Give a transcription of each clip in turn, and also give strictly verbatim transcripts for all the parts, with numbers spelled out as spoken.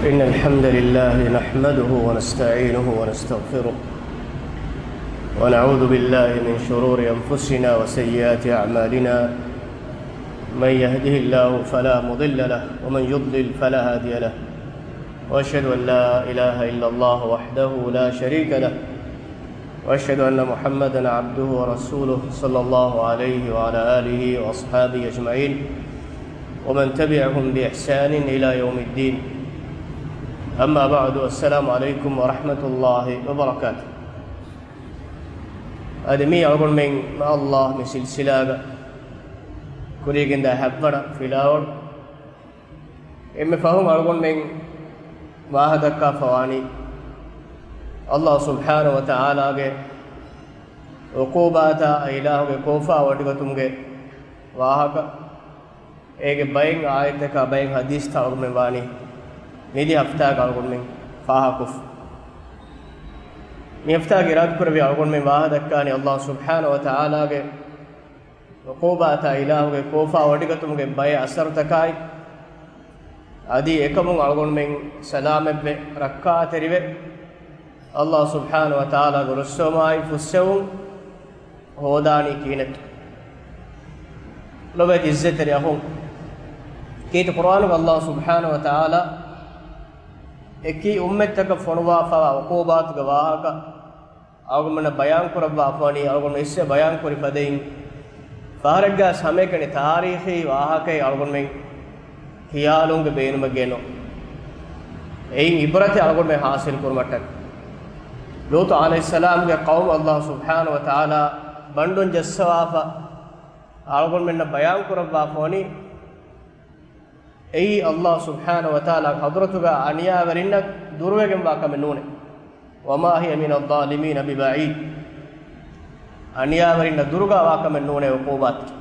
إن الحمد لله نحمده ونستعينه ونستغفره، ونعوذ بالله من شرور أنفسنا وسيئات أعمالنا. من يهده الله فلا مضل له، ومن يضلل فلا هادي له. وأشهد أن لا إله إلا الله وحده لا شريك له، وأشهد أن محمدا عبده ورسوله، صلى الله عليه وعلى آله وأصحابه أجمعين، ومن تبعهم بإحسان إلى يوم الدين. أما بعد، السلام عليكم ورحمة الله وبركاته. އަދި މި އަޅުގަނޑުމެން މާ ﷲ މި ސިލްސިލާގަ ކުރިޔަށް ގެންދާ ހަތްވަނަ ފިލާވަޅު. އެންމެ ފަހުން އަޅުގަނޑުމެން ވާހަކަ ދައްކާފަ ވާނީ، ﷲ ސުބްޙާނަހޫ ވަތަޢާލާގެ ޢުޤޫބާތާ އެ އިލާހުގެ ކޯފާ ވޮޑިގަތުމުގެ ވާހަކަ. އޭގެ ބައެއް އާޔަތްތަކާ ބައެއް ޙަދީޘްތައް އަޅުގަނޑުމެން ވާނީ މިދިޔަ ހަފްތާގަ އަޅުގަނޑުމެން ފާހަގަކޮށްފަ. މި ހަފްތާގެ އިރާދަކުރެއްވި އަޅުގަނޑުމެން ވާހަކަ ދައްކާނީ ﷲ ސުބްޙާނަހޫ ވަތަޢާލާގެ ޢުޤޫބާތާ އިލާހުގެ ކޯފާ ވޮޑިގަތުމުގެ ބައެއް އަސަރުތަކާއި، އަދި އެކަމުން އަޅުގަނޑުމެން ސަލާމަތްވެ ރައްކާތެރިވެ، ﷲ ސުބްޙާނަހޫ ވަތަޢާލާގެ ރުއްސެވުމާއި ފުއްސެވުން ހޯދާނީ ކިހިނެއްތޯ؟ ލޮބުވެތި ޢިއްޒަތްތެރި އަޚުން، ކީރިތި ޤުރްއާނުގަ ﷲ ސުބްޙާނަހޫ ވަތަޢާލާ އެކި އުއްމަތްތަކަށް ފޮނުވާފައިވާ ޢުޤޫބާތުގެ ވާހަކަ އަޅުގަނޑުމެންނަށް ބަޔާން ކުރައްވާފަ ވަނީ، އަޅުގަނޑު އިސްވެ ބަޔާން ކުރި ފަދައިން، ފަހަރެއްގަސް ހަމައެކަނި ތާރީޚީ ވާހަކައެއް އަޅުގަނޑުމެން ޚިޔާލުންގެ ބޭނުމެއްގެ ނޯ. އެއިން ޢިބްރަތެއް އަޅުގަނޑުމެން ޙާޞިލް ކުރުމަށްޓަކައި. ލޫޠު ޢަލައިހިއްސަލާމްގެ ޤައުމު ﷲ ސުބްޙާނަހޫ ވަތަޢާލާ ބަނޑުން ޖައްސަވާފަ އަޅުގަނޑުމެންނަށް ބަޔާން ކުރައްވާފަ ވަނީ، އެއީ ﷲ ސުބްޙާނަހޫ ވަތަޢާލާގެ ޙަޟްރަތުގަ އަނިޔާވެރިންނަށް ދުރުވެގެންވާ ކަމެއް ނޫނޭ. وما هي من الظالمين ببعيد. އަނިޔާވެރިންނަށް ދުރުގަ ވާ ކަމެއް ނޫނޭ ޢުޤޫބާތަކީ.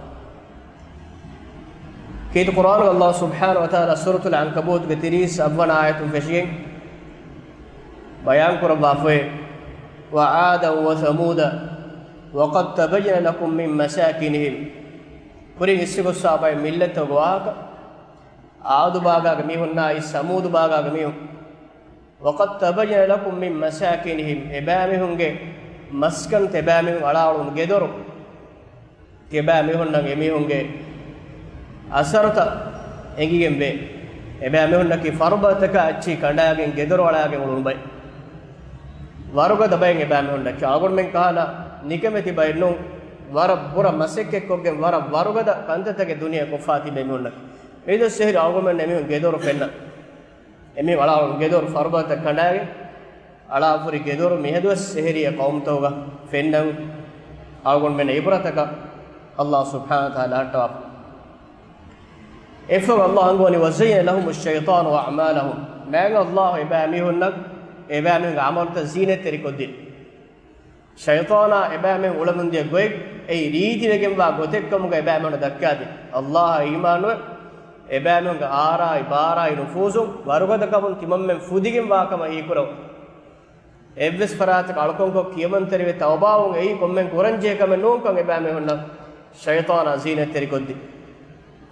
ކީރިތި ޤުރްއާނުގަ ﷲ ސުބްޙާނަހޫ ވަތަޢާލާ ސޫރަތުލް ޢަންކަބޫތުގެ ތިރީސް އަށްވަނަ އާޔަތުން ފެށިގެން ބަޔާން ކުރައްވާފައޭ، وعادا وثمودا وقد تبين لكم من مساكنهم. ކުރިން އިސްވެގޮސްފައިވާ ބައެއް މިއްލަތުގެ ވާހަކަ، ޢާދު ބާގާގެ މީހުންނާއި ސަމޫދު ބާގާގެ މީހުން. وقد تبين لكم من مساكنهم، އެބައިމީހުންގެ މަސްކަން، އެބައިމީހުން އަޅާއުޅުނު ގެދޮރު، އެބައިމީހުންނަށް އެމީހުންގެ އަސަރުތައް އެނގިގެން ވޭ. އެބައިމީހުންނަކީ ފަރުބަދަތަކާ އެއްޗެހި ކަނޑާގެން ގެދޮރު އަޅާގެން އުޅުނު ބައެއް. ވަރުގަދަ ބައެއް އެބައިމީހުންނަކީ. އަޅުގަނޑުމެން ކަހަލަ ނިކަމެތި ބައެއް ނޫން. ވަރަށް ބުރަ މަސައްކަތްކޮށްގެން ވަރަށް ވަރުގަދަ ކަންތައްތަކެއް ދުނިޔެ ކޮށްފާ ތިބޭ މީހުންނަކީ. މިއަދު އެހެރީ އަޅުގަނޑުމެން އެމީހުން ގެދޮރު ފެންނަ، އެމީހުން އަޅާ ގެދޮރު ފަރުބަދަތައް ކަނޑާގެން އަޅާފަ ހުރި ގެދޮރު މިއަދުވެސް އެހެރީ އެ ޤައުމުތަކުގަ ފެންނަން އަޅުގަނޑުމެން ޢިބްރަތަކަށް ﷲ ސުބްޙާނަހޫ ވަތަޢާލާ ހައްޓަވާފަ. އެއަށްފަހު ﷲ އަންގަވަނީ، وزين لهم الشيطان أعمالهم. މާތް ﷲ އެބައިމީހުންނަށް އެބައިމީހުންގެ ޢަމަލުތައް ޒީނަތްތެރިކޮށްދިން. ޝައިޠާނާ އެބައިމީހުން އުޅެމުންދިޔަ ގޮތް އެއީ ރީތިވެގެންވާ ގޮތެއްކަމުގަ އެބައިމީހުންނަށް ދައްކާދިން. ﷲ އަށް އީމާނުވެ، އެބައިމީހުންގެ އާރާއި ބާރާއި ނުފޫޒުން ވަރުގަދަކަމުން ތިމަންމެން ފުދިގެންވާ ކަމަށް ހީކުރަވުން. އެއްވެސް ފަރާތަކަށް އަޅުކަންކޮށް ކިޔަމަންތެރިވެ ތައުބާވުން އެއީ ކޮންމެން ކުރަންޖެހޭ ކަމެއް ނޫންކަން އެބައިމީހުންނަށް ޝައިޠާނާ ޒީނަތްތެރިކޮށްދިން.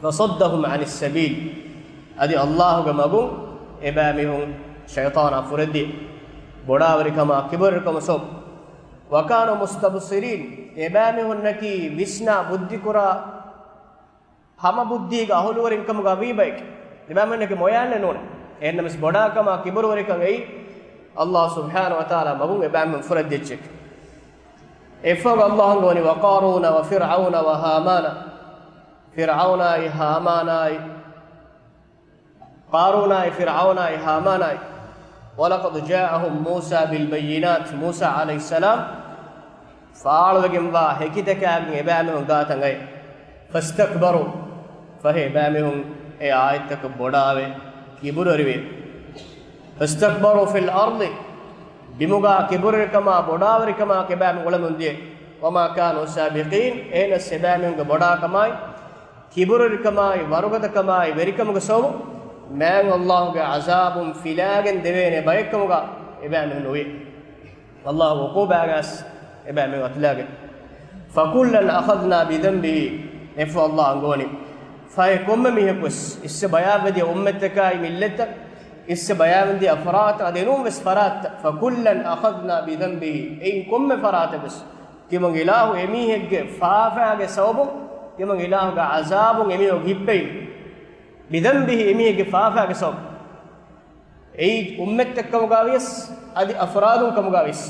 فصدهم عن السبيل. އަދި ﷲގެ މަގުން އެބައިމީހުން ޝައިޠާނާ ފުރެއްދިޔަ. ބޮޑާވެރިކަމާ ކިބުރުވެރިކަމުގެ ސަބަބުން. وكانوا مستبصرين. އެބައިމީހުންނަކީ ވިސްނާ ބުއްދިކުރާ ހަމަ ބުއްދީގެ އަހުލުވެރިންކަމުގަ ވީ ބައެކޭ. އެބައިމީހުންނަކީ މޮޔައެއް ނޫނޭ. އެހެންނަމަވެސް ބޮޑާކަމާ ކިބުރުވެރިކަން އެއީ ﷲ ސުބްޙާނަހޫ ވަތަޢާލާ މަގުން އެބައިމީހުން ފުރެއްދިއްޖެ. އެއަށްފަހު ﷲ އަންގަވަނީ، وقارون وفرعون وهامان. ފިރްޢައުނާއި ހާމާނާއި، ޤާރޫނާއި ފިރްޢައުނާއި ހާމާނާއި. ولقد جاءهم موسى بالبينات. މޫސާ ޢަލައިހިއްސަލާމް ފާޅުވެގެންވާ ހެކިތަކާގެން އެބައިމީހުން ގާތަށް އައި. فاستكبروا. ފަހެ އެބައިމީހުން އެ އާޔަތްތަކަށް ބޮޑާވެ ކިބުރުވެރިވެ. فاستكبروا في الأرض. ބިމުގާ ކިބުރުވެރިކަމާ ބޮޑާވެރިކަމާ އެބައިމީހުން އުޅެމުންދިޔަ. وما كانوا سابقين. އެހެނަސް އެބައިމީހުންގެ ބޮޑާކަމާއި ކިބުރުވެރިކަމާއި ވަރުގަދަކަމާއި ވެރިކަމުގެ ސަބަބުން މާތް ﷲގެ ޢަޒާބުން ފިލާގެން ދެވޭނެ ބައެއްކަމުގަ އެބައިމީހުން ނުވި. ﷲގެ ޢުޤޫބާގަސް އެބައިމީހުން އަތުލާގެން. فكلا أخذنا بذنبه. އެއަށްފަހު ﷲ އަންގަވަނީ، ފަހެ ކޮންމެ މީހަކުވެސް އިސްވެ ބަޔާވެދިޔަ އުއްމަތްތަކާއި މިއްލަތްތައް އިސް ބަޔާންދިޔަ ފަރާތް އަދި ނޫން ވެސް ފަރާތްތައް، فَكُلًّا أَخَذْنَا بِذَنبِهِ، އެއިން ކޮންމެ ފަރާތެއް ވެސް ތިމަން އިލާހު އެމީހެއްގެ ފާފާގެ ސަބަބުން ތިމަން އިލާހުގެ ޢަޒާބުން އެމީހުން ހިއްޕެވި. بِذَنبِهِ، އެމީހެއްގެ ފާފާގެ ސަބަބުން. އެއީ އުއްމަތްތައް ކަމުގަ ވިޔަސް އަދި އަފްރާދުން ކަމުގަ ވިޔަސް.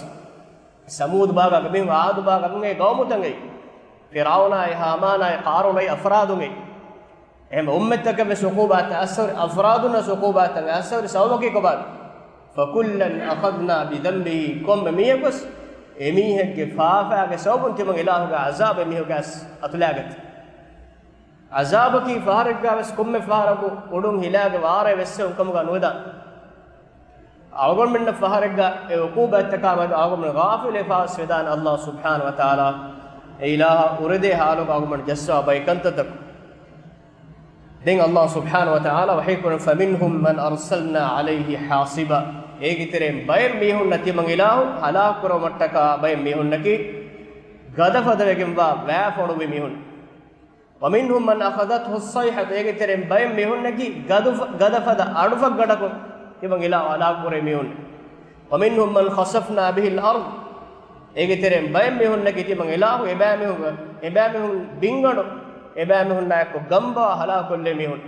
ސަމޫދު ބާގަ މީހުން، އާދު ބާގަ މީހުން ގައުމުތައް އެއީ. ފިރްޢައުނާއި ހާމާނާއި ޤާރޫނާއި އަފްރާދުން އެއީ. އެހެން އުއްމަތްތަކަށް ވެސް ޢުޤޫބާތް އަސްވަރި، އަފްރާދުން ވެސް ޢުޤޫބާތް އަސްވަރި. ސަބަބަކީ ކޮބާ؟ فَكُلًّا أَخَذْنَا بِذَنبِهِ، ކޮންމެ މީހަކުވެސް އެމީހެއްގެ ފާފާގެ ސަބަބުން ތިމަން އިލާހުގެ ޢަޒާބު އެމީހުގެ އަތުލާގަތީ. ޢަޒާބަކީ ފަހަރެއްގަ ވެސް ކޮންމެ ފަހަރަކު އުޑުން ހިލާގެ ވާރޭ ވެއްސެވުން ކަމުގަ ނުވެދާނެ. އަޅުގަނޑުމެންނަށް ފަހަރެއްގަ އެ ޢުޤޫބާތްތަކާ މެދު އަޅުގަނޑުމެން ޣާފިލުވެފަ ވެދާނެ. ﷲ ސުބްޙާނަހޫ ވަތަޢާލާ އެ އިލާހަށް އުރެދޭ ޙާލުގަ އަޅުގަނޑު ޖައްސަވާ ބައި ކަންތައްތަކުން. ދެން ﷲ ސުބްޙާނަހޫ ވަތަޢާލާ ވަޙީކުރަން، فَمِنْهُمْ مَنْ أَرْسَلْنَا عَلَيْهِ حَاصِبًا، އޭގެ ތެރެއިން ބައެއް މީހުންނަށް ތިމަން އިލާހު ހަލާކުކުރުމަށްޓަކާ ބައެއް މީހުންނަކީ ގަދަފަދަވެގެންވާ ވައިފަ އޮޑުއްވި މީހުން. وَمِنْهُمْ مَنْ أَخَذَتْهُ الصَّيْحَةُ، އޭގެ ތެރެއިން ބައެއް މީހުންނަކީ ގަދުފަ-، ގަދަފަދަ އަޑުފަށްގަނޑަކުން ތިމަން އިލާހު ހަލާކުކުރެއްވި މީހުން. وَمِنْهُمْ مَنْ خَسَفْنَا بِهِ الْأَرْضَ، އޭގެ ތެރެއިން ބައެއް މީހުންނަކީ ތިމަން އިލާހު އެބައިމީހުން، އެބައިމީހުން ބިންގަނޑު، އެބައިމީހުންނާއެކު ގަނބާ ހަލާކުކޮށްލި މީހުން.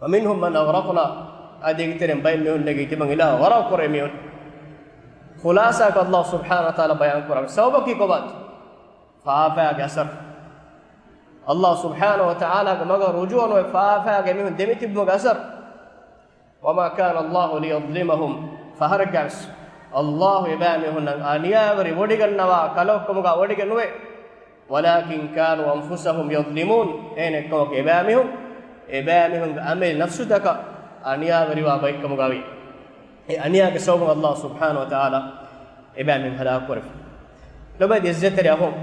وَمِنْهُمْ مَنْ أَغْرَقْنَا، އަދި އޭގެ ތެރެއިން ބައެއް މީހުންނަކީ ތިމަން އިލާހު ޣަރަޤުކުރެއްވި މީހުން. ޚުލާޞާކޮށް ﷲ ސުބްޙާނަހޫ ވަތަޢާލާ ބަޔާންކުރަން ސަބަބަކީ ކޮބާތޯ؟ ފާފާގެ އަސަރު. ﷲ ސުބްޙާނަހޫ ވަތަޢާލާގެ މަގަށް ރުޖޫޢަ ނުވެ ފާފާގެ މީހުން ދެމިތިބުމުގެ އަސަރު. وَمَا كَانَ اللَّهُ لِيَظْلِمَهُمْ، ފަހަރެއްގަވެސް ﷲ އެބައިމީހުންނަށް އަނިޔާވެރި ވޮޑިގަންނަވާ ކަލަކު ކަމުގަ ވޮޑިގެން ނުވޭ. وَلَكِنْ كَانُوا أَنْفُسَهُمْ يَظْلِمُونَ، އޭނަ އެއްކަމަކު އެބައިމީހުން، އެބައިމީހުންގެ އަމިއްލަ ނަފްސުތަކަށް އަނިޔާވެރިވާ ބައެއްކަމުގަވި. އެ އަނިޔާގެ ސަބަބުން ﷲ ސުބްޙާނަހޫ ވަތަޢާލާ އެބައިމީހުން ހަލާކުކުރެފި. ލޮބުވެތި އިއްޒަތްތެރި އަޚުން،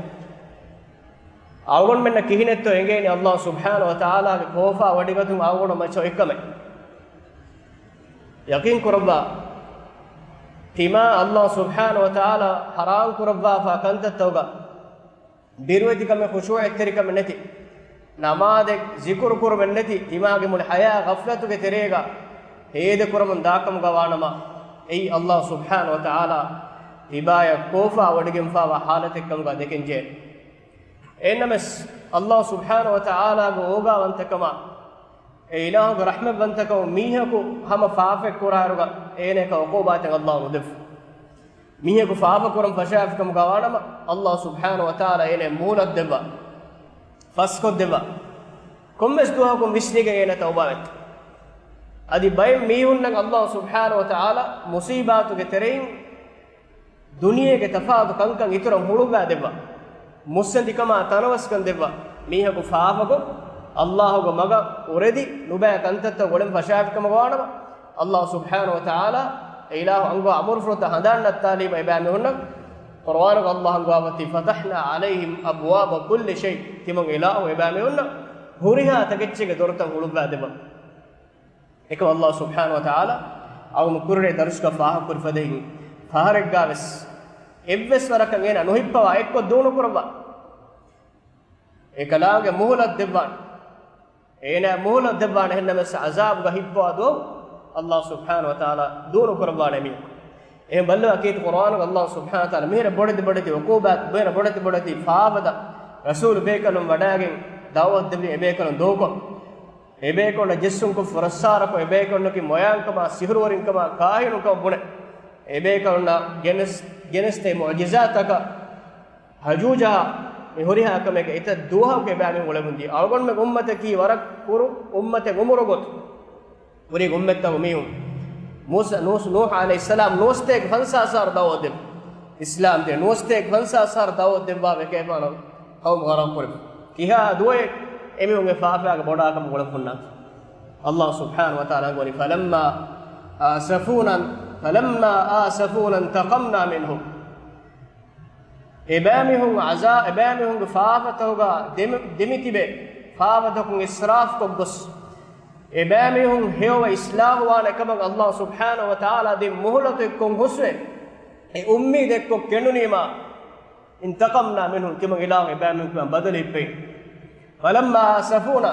އަޅުގަނޑުމެންނަށް ކިހިނެއްތޯ އެނގޭނީ ﷲ ސުބްޙާނަހޫ ވަތަޢާލާގެ ކޯފާ ވޮޑިގަތުން އަޅުގަނޑު މައްޗަށް އޮތްކަމެއް؟ ޔަޤީން ކުރައްވާ، ތިމާ ﷲ ސުބްޙާނަހޫ ވަތަޢާލާ ޙަރާމް ކުރައްވާފާ ކަންތައްތަކުގަ ބިރުވެތިކަމެއް، ޚުޝޫޢަތްތެރިކަމެއް ނެތި، ނަމާދެއް ޒިކުރު ކުރުމެއް ނެތި، ތިމާގެ މުޅި ޙަޔާތް ޣަފްލަތުގެ ތެރޭގަ ހޭދަކުރަމުން ދާކަމުގަ ވާނަމަ، އެއީ ﷲ ސުބްޙާނަހޫ ވަތަޢާލާ ތިބާޔަށް ކޯފާ ވޮޑިގެންފާވާ ޙާލަތެއްކަމުގަ ދެކެންޖެހޭ. އެހެންނަމަވެސް، ﷲ ސުބްޙާނަހޫ ވަތަޢާލާގެ އޯގާވަންތަކަމާ، އެ އިލާހުގެ ރަޙްމަތްވަންތަކަމުން މީހަކު ހަމަ ފާފައެއް ކުރާއިރުގަ އޭނައަކަށް ޢުޤޫބާތެއް ﷲ ނުދެއްވާ. މީހަކު ފާފަ ކުރަން ފަށާފިކަމުގަ ވާނަމަ، ﷲ ސުބްޙާނަހޫ ވަތަޢާލާ އޭނައަށް މުހުލަތް ދެއްވާ، ފަސްކޮށްދެއްވާ. ކޮންމެސް ދުވަހަކުން ވިސްނިގެން އޭނަ ތައުބާވޭތޯ. އަދި ބައެއް މީހުންނަށް ﷲ ސުބްޙާނަހޫ ވަތަޢާލާ މުޞީބާތުގެ ތެރެއިން ދުނިޔޭގެ ތަފާތު ކަންކަން އިތުރަށް ހުޅުއްވާ ދެއްވާ. މުއްސަނދިކަމާ ތަނަވަސްކަން ދެއްވާ. މީހަކު ފާފަކޮށް، ﷲގެ މަގަށް އުރެދި، ނުބައި ކަންތައްތައް އުޅެން ފަށާފިކަމުގަ ވާނަމަ، ﷲ ސުބްޙާނަހޫ ވަތަޢާލާ އެ އިލާހު އަންގަވާ އަމުރުފުޅުތައް ހަނދާން ނައްތާލީމަ އެބައިމީހުންނަށް ޤުރުއާނުގަ ﷲ އަންގަވާފަތި، فَتَحْنَا عَلَيْهِمْ أَبْوَابَ كُلِّ شَيْءٍ، ތިމަން އިލާހު އެބައިމީހުންނަށް ހުރިހާ ތަކެއްޗެއްގެ ދޮރުތައް ހުޅުއްވާ ދެއްވާ. އެކަމަށް ﷲ ސުބްޙާނަހޫ ވަތަޢާލާ އަޅުގަނޑު ކުރިން ދަރުސްގަ ފާހަގަކުރި ފަދައިން، ފަހަރެއްގަވެސް އެއްވެސް ވަރަކަށް އޭނަ ނުހިއްޕަވާ އެއްކޮށް ދޫނުކުރައްވާ. އެކަލާނގެ މުހުލަތް ދެއްވާނެ. އޭނަ މުހުލަތް ދެއްވާނެ. އެހެންނަމަވެސް ޢަޒާބުގަ ހިއްޕަވާ ދުވަހު ﷲ ސުބްޙާނަހޫ ވަތަޢާލާ ދޫނުކުރައްވާނެ މީހަކު. އެހެން ބައްލަވާ ކީރިތި ޤުރުއާނުގަ ﷲ ސުބްޙާނަހޫ ވަތަޢާލާ މިހިރަ ބޮޑެތި ބޮޑެތި ޢުޤޫބާތް، މިހިރަ ބޮޑެތި ބޮޑެތި ފާފަތައް ރަސޫލު ބޭކަލުން ވަޑައިގެން ދަޢުވަތު ދެއްވި އެބޭކަލުން ދޫކޮށް، އެބޭކަލުންނަށް ޖެއްސުން ކޮށް ފުރައްސާރަކޮށް، އެބޭކަލުންނަކީ މޮޔާންކަމާ، ސިހުރުވެރިންކަމާ، ކާހިނުންކަމަށް ބުނެ، އެބޭކަލުންނަށް ގެނެސް، ގެނެސްދޭ މުޢުޖިޒާތަކަށް ހަޖޫޖަހާ، މި ހުރިހާ ކަމެއްގަ އެތައް ދުވަހަކު އެބައިމީހުން އުޅެމުން ދިޔަ. އަޅުގަނޑުމެން އުއްމަތަކީ ވަރަށް ކުރު އުއްމަތެއް އުމުރު ގޮތުން. ކުރީގެ އުއްމަތްތަކުގެ މީހުން ނޫސް، ނޫސް، ނޫޙު ޢަލައިހިއްސަލާމް ނުވަސަތޭކަ ފަންސާސް އަހަރު ދަޢުވަތު ދެއްވި. އިސްލާމް ދީން ނުވަސަތޭކަ ފަންސާސް އަހަރު ދަޢުވަތު ދެއްވާ އެކަލޭގެފާނު ޤައުމު ޣަރަޤު ކުރި. ކިހާ ދުވަހެއް އެމީހުންގެ ފާފާގެ ބޮޑާކަމަށް އުޅެފަ ހުންނާތޯ؟ ﷲ ސުބްޙާނަހޫ ވަތަޢާލާ އަންގަވަނީ، فَلَمَّا آسَفُونَا، فَلَمَّا آسَفُونَا انْتَقَمْنَا مِنْهُمْ. އެބައިމީހުން ޢަޒާ، އެބައިމީހުންގެ ފާފަތަކުގަ ދެމި، ދެމިތިބެ، ފާފަތަކުން އިސްރާފްކޮށްގޮސް، އެބައިމީހުން ހެޔޮވެ އިޞްލާޙުވާނެ ކަމަށް ﷲ ސުބްޙާނަހޫ ވަތަޢާލާ ދިން މުހުލަތު އެއްކޮށް ހުސްވެ، އެ އުއްމީދެއްކޮށް ކެނޑުނީމާ، انْتَقَمْنَا مِنْهُمْ، ތިމަން އިލާހު އެބައިމީހުން ބަދަލު ހިއްޕެވި. فَلَمَّا آسَفُونَا،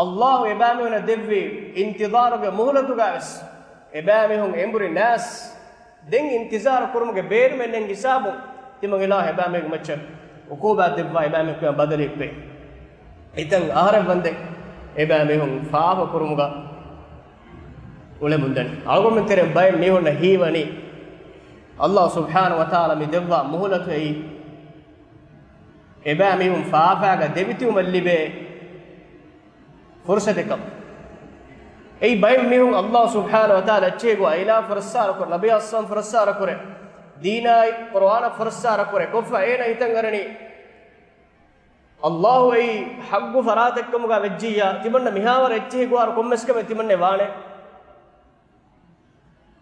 ﷲ އެބައިމީހުނަށް ދެއްވި އިންތިޒާރުގެ މުހުލަތުގަވެސް، އެބައިމީހުން އެނބުރި ނަސް ދެން އިންތިޒާރު ކުރުމުގެ ބޭރުމެއް ނެތް ހިސާބުން ތިމަން އިލާހު އެބައިމީހުން މައްޗަށް އުޤޫބާތް ދެއްވާ އެބައިމީހުން ބަދަލު އިއްވޭ. އެތަން އަހަރެއް ވަންދެން އެބައިމީހުން ފާފަ ކުރުމުގަ އުޅެމުންދަނީ. އަޅުގަނޑުމެން ތެރެއިން ބައެއް މީހުންނަށް ހީވަނީ، ﷲ ސުބްޙާނަހޫ ވަތަޢާލާ މި ދެއްވާ މުހުލަތު އެއީ އެބައިމީހުން ފާފާގަ ދެމިތިބުމަށް ލިބޭ ފުރުޞަތެއްކަމަށް. އެއީ ބައެއް މީހުން ﷲ ސުބްޙާނަހޫ ވަތަޢާލާ އެއްޗެހި ގޮވާ އިލާހަށް ފުރައްސާރަ ކުރެ، ނަބިއްޔާ ޞައްލަﷲު ޢަލައިހި ވަސައްލަމަށް ފުރައްސާރަ ކުރެ، ދީނާއި ޤުރުއާނަށް ފުރައްސާރަ ކުރެ، ކޮށްފަ އޭނަ ހިތަށް އަރަނީ ﷲ އެއީ ޙައްޤު ފަރާތެއްކަމުގަ ވެއްޖިއްޔާ، ތިމަންނަ މިހާވަރަށް އެއްޗެހި ގޮވާއިރު ކޮންމެސް ކަމެއް ތިމަންނަ ވާނެ.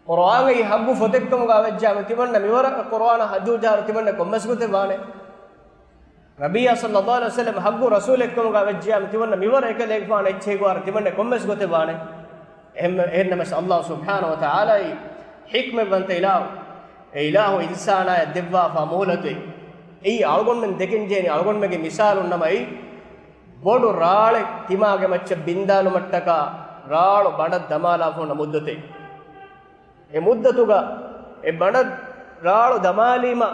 ޤުރުއާން އެއީ ޙައްޤު ފޮތެއްކަމުގަ ވެއްޖާމަ، ތިމަންނަ މިވަރަށް ޤުރުއާނަށް ހައްދަވާ ޖަހާއިރު ތިމަންނަ ކޮންމެސް ގޮތެއް ވާނެ. ނަބިއްޔާ ޞައްލަﷲު ޢަލައިހި ވަސައްލަމަ ޙައްޤު ރަސޫލެއްކަމުގަ ވެއްޖިއްޔާމަ، ތިމަންނަ މިވަރަށް އެކަލޭގެފާނަށް އެއްޗެހި ގޮވާއިރު ތިމަންނަ ކޮންމެސް ގޮތެއް ވާނެ. އެހެން، އެހެންނަމަވެސް ﷲ ސުބްޙާނަހޫ ވަތަޢާލާ އެއީ ޙިކްމަތްވަންތަ އިލާހު. އެ އިލާހު އިންސާނާޔަށް ދެއްވާފާ މުހުލަތު އެއީ. އަޅުގަނޑުމެން ދެކެންޖެހެނީ، އަޅުގަނޑުމެންގެ މިސާލުން ނަމަ އެއީ ބޮޑު ރާޅެއް ތިމާގެ މައްޗަށް ބިންދާލުމަށްޓަކާ ރާޅު ބަނޑަށް ދަމާލާފަ ހުންނަ މުއްދަތެއް. އެ މުއްދަތުގަ އެ ބަނޑަށް ރާޅު ދަމާލީމަ،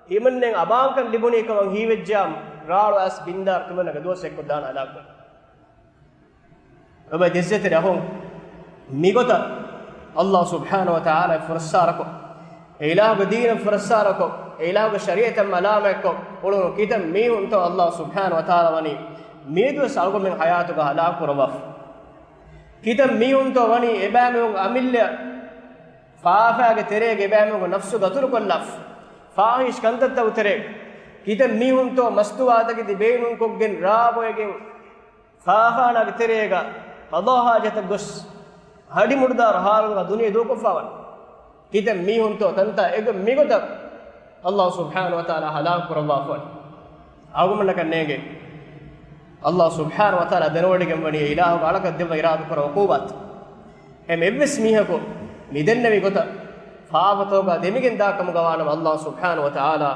ތިމަންނައަށް އަމާންކަން ލިބުނީ ކަމަށް ހީވެއްޖާމަ، ރާޅު އައިސް ބިންދާރު ތިމަންނަގެ ދުވަސް އެއްކޮށް ދާން ހަލާކުވެ. އެބަ ދިއްޒަތެރި އަޚުން، މިގޮތަށް ﷲ ސުބްޙާނަހޫ ވަތަޢާލާ ފުރައްސާރަކޮށް، އެ އިލާހުގެ ދީނަށް ފުރައްސާރަކޮށް، އެ އިލާހުގެ ޝަރީޢަތަށް މަލާމާތްކޮށް އުޅުނު ކިތައް މީހުންތޯ ﷲ ސުބްޙާނަހޫ ވަތަޢާލާ ވަނީ މިއަދުވެސް އަޅުގަނޑުމެން ޙަޔާތުގަ ހަލާކު ކުރައްވާފަ. ކިތައް މީހުންތޯ ވަނީ އެބައިމީހުން އަމިއްލަ ފާފާގެ ތެރޭގަ އެބައިމީހުންގެ ނަފްސު ގަތުލުކޮށްލާފަ، ފާޙިޝް ކަންތައްތަކުގެ ތެރޭގަ. ކިތައް މީހުންތޯ މަސްތުވާތަކެތި ބޭނުންކޮށްގެން ރާ ބޮއެގެން ފާޚާނާގެ ތެރޭގަ ޤަޟާ ޙާޖަތަށް ގޮސް ހަޑިމުޑުދާރު ޙާލުގަ ދުނިޔެ ދޫކޮށްފަ ވަނީ. ކިތައް މީހުންތޯ ތަންތާ އެގޮތް މިގޮތަށް ﷲ ސުބްޙާނަހޫ ވަތަޢާލާ ހަލާކު ކުރައްވާފަ ވަނީ. އަޅުގަނޑަކަށް ނޭނގޭ ﷲ ސުބްޙާނަހޫ ވަތަޢާލާ ދެނެވޮޑިގެންވަނީ އެ އިލާހުގެ އަޅަކަށް ދެއްވާ އިރާދަކުރާ ޢުޤޫބާތެއް. އެހެން އެއްވެސް މީހަކު މި ދެންނެވި ގޮތަށް ފާފަތަކުގަ ދެމިގެން ދާ ކަމުގަ ވާނަމަ، ﷲ ސުބްޙާނަހޫ ވަތަޢާލާ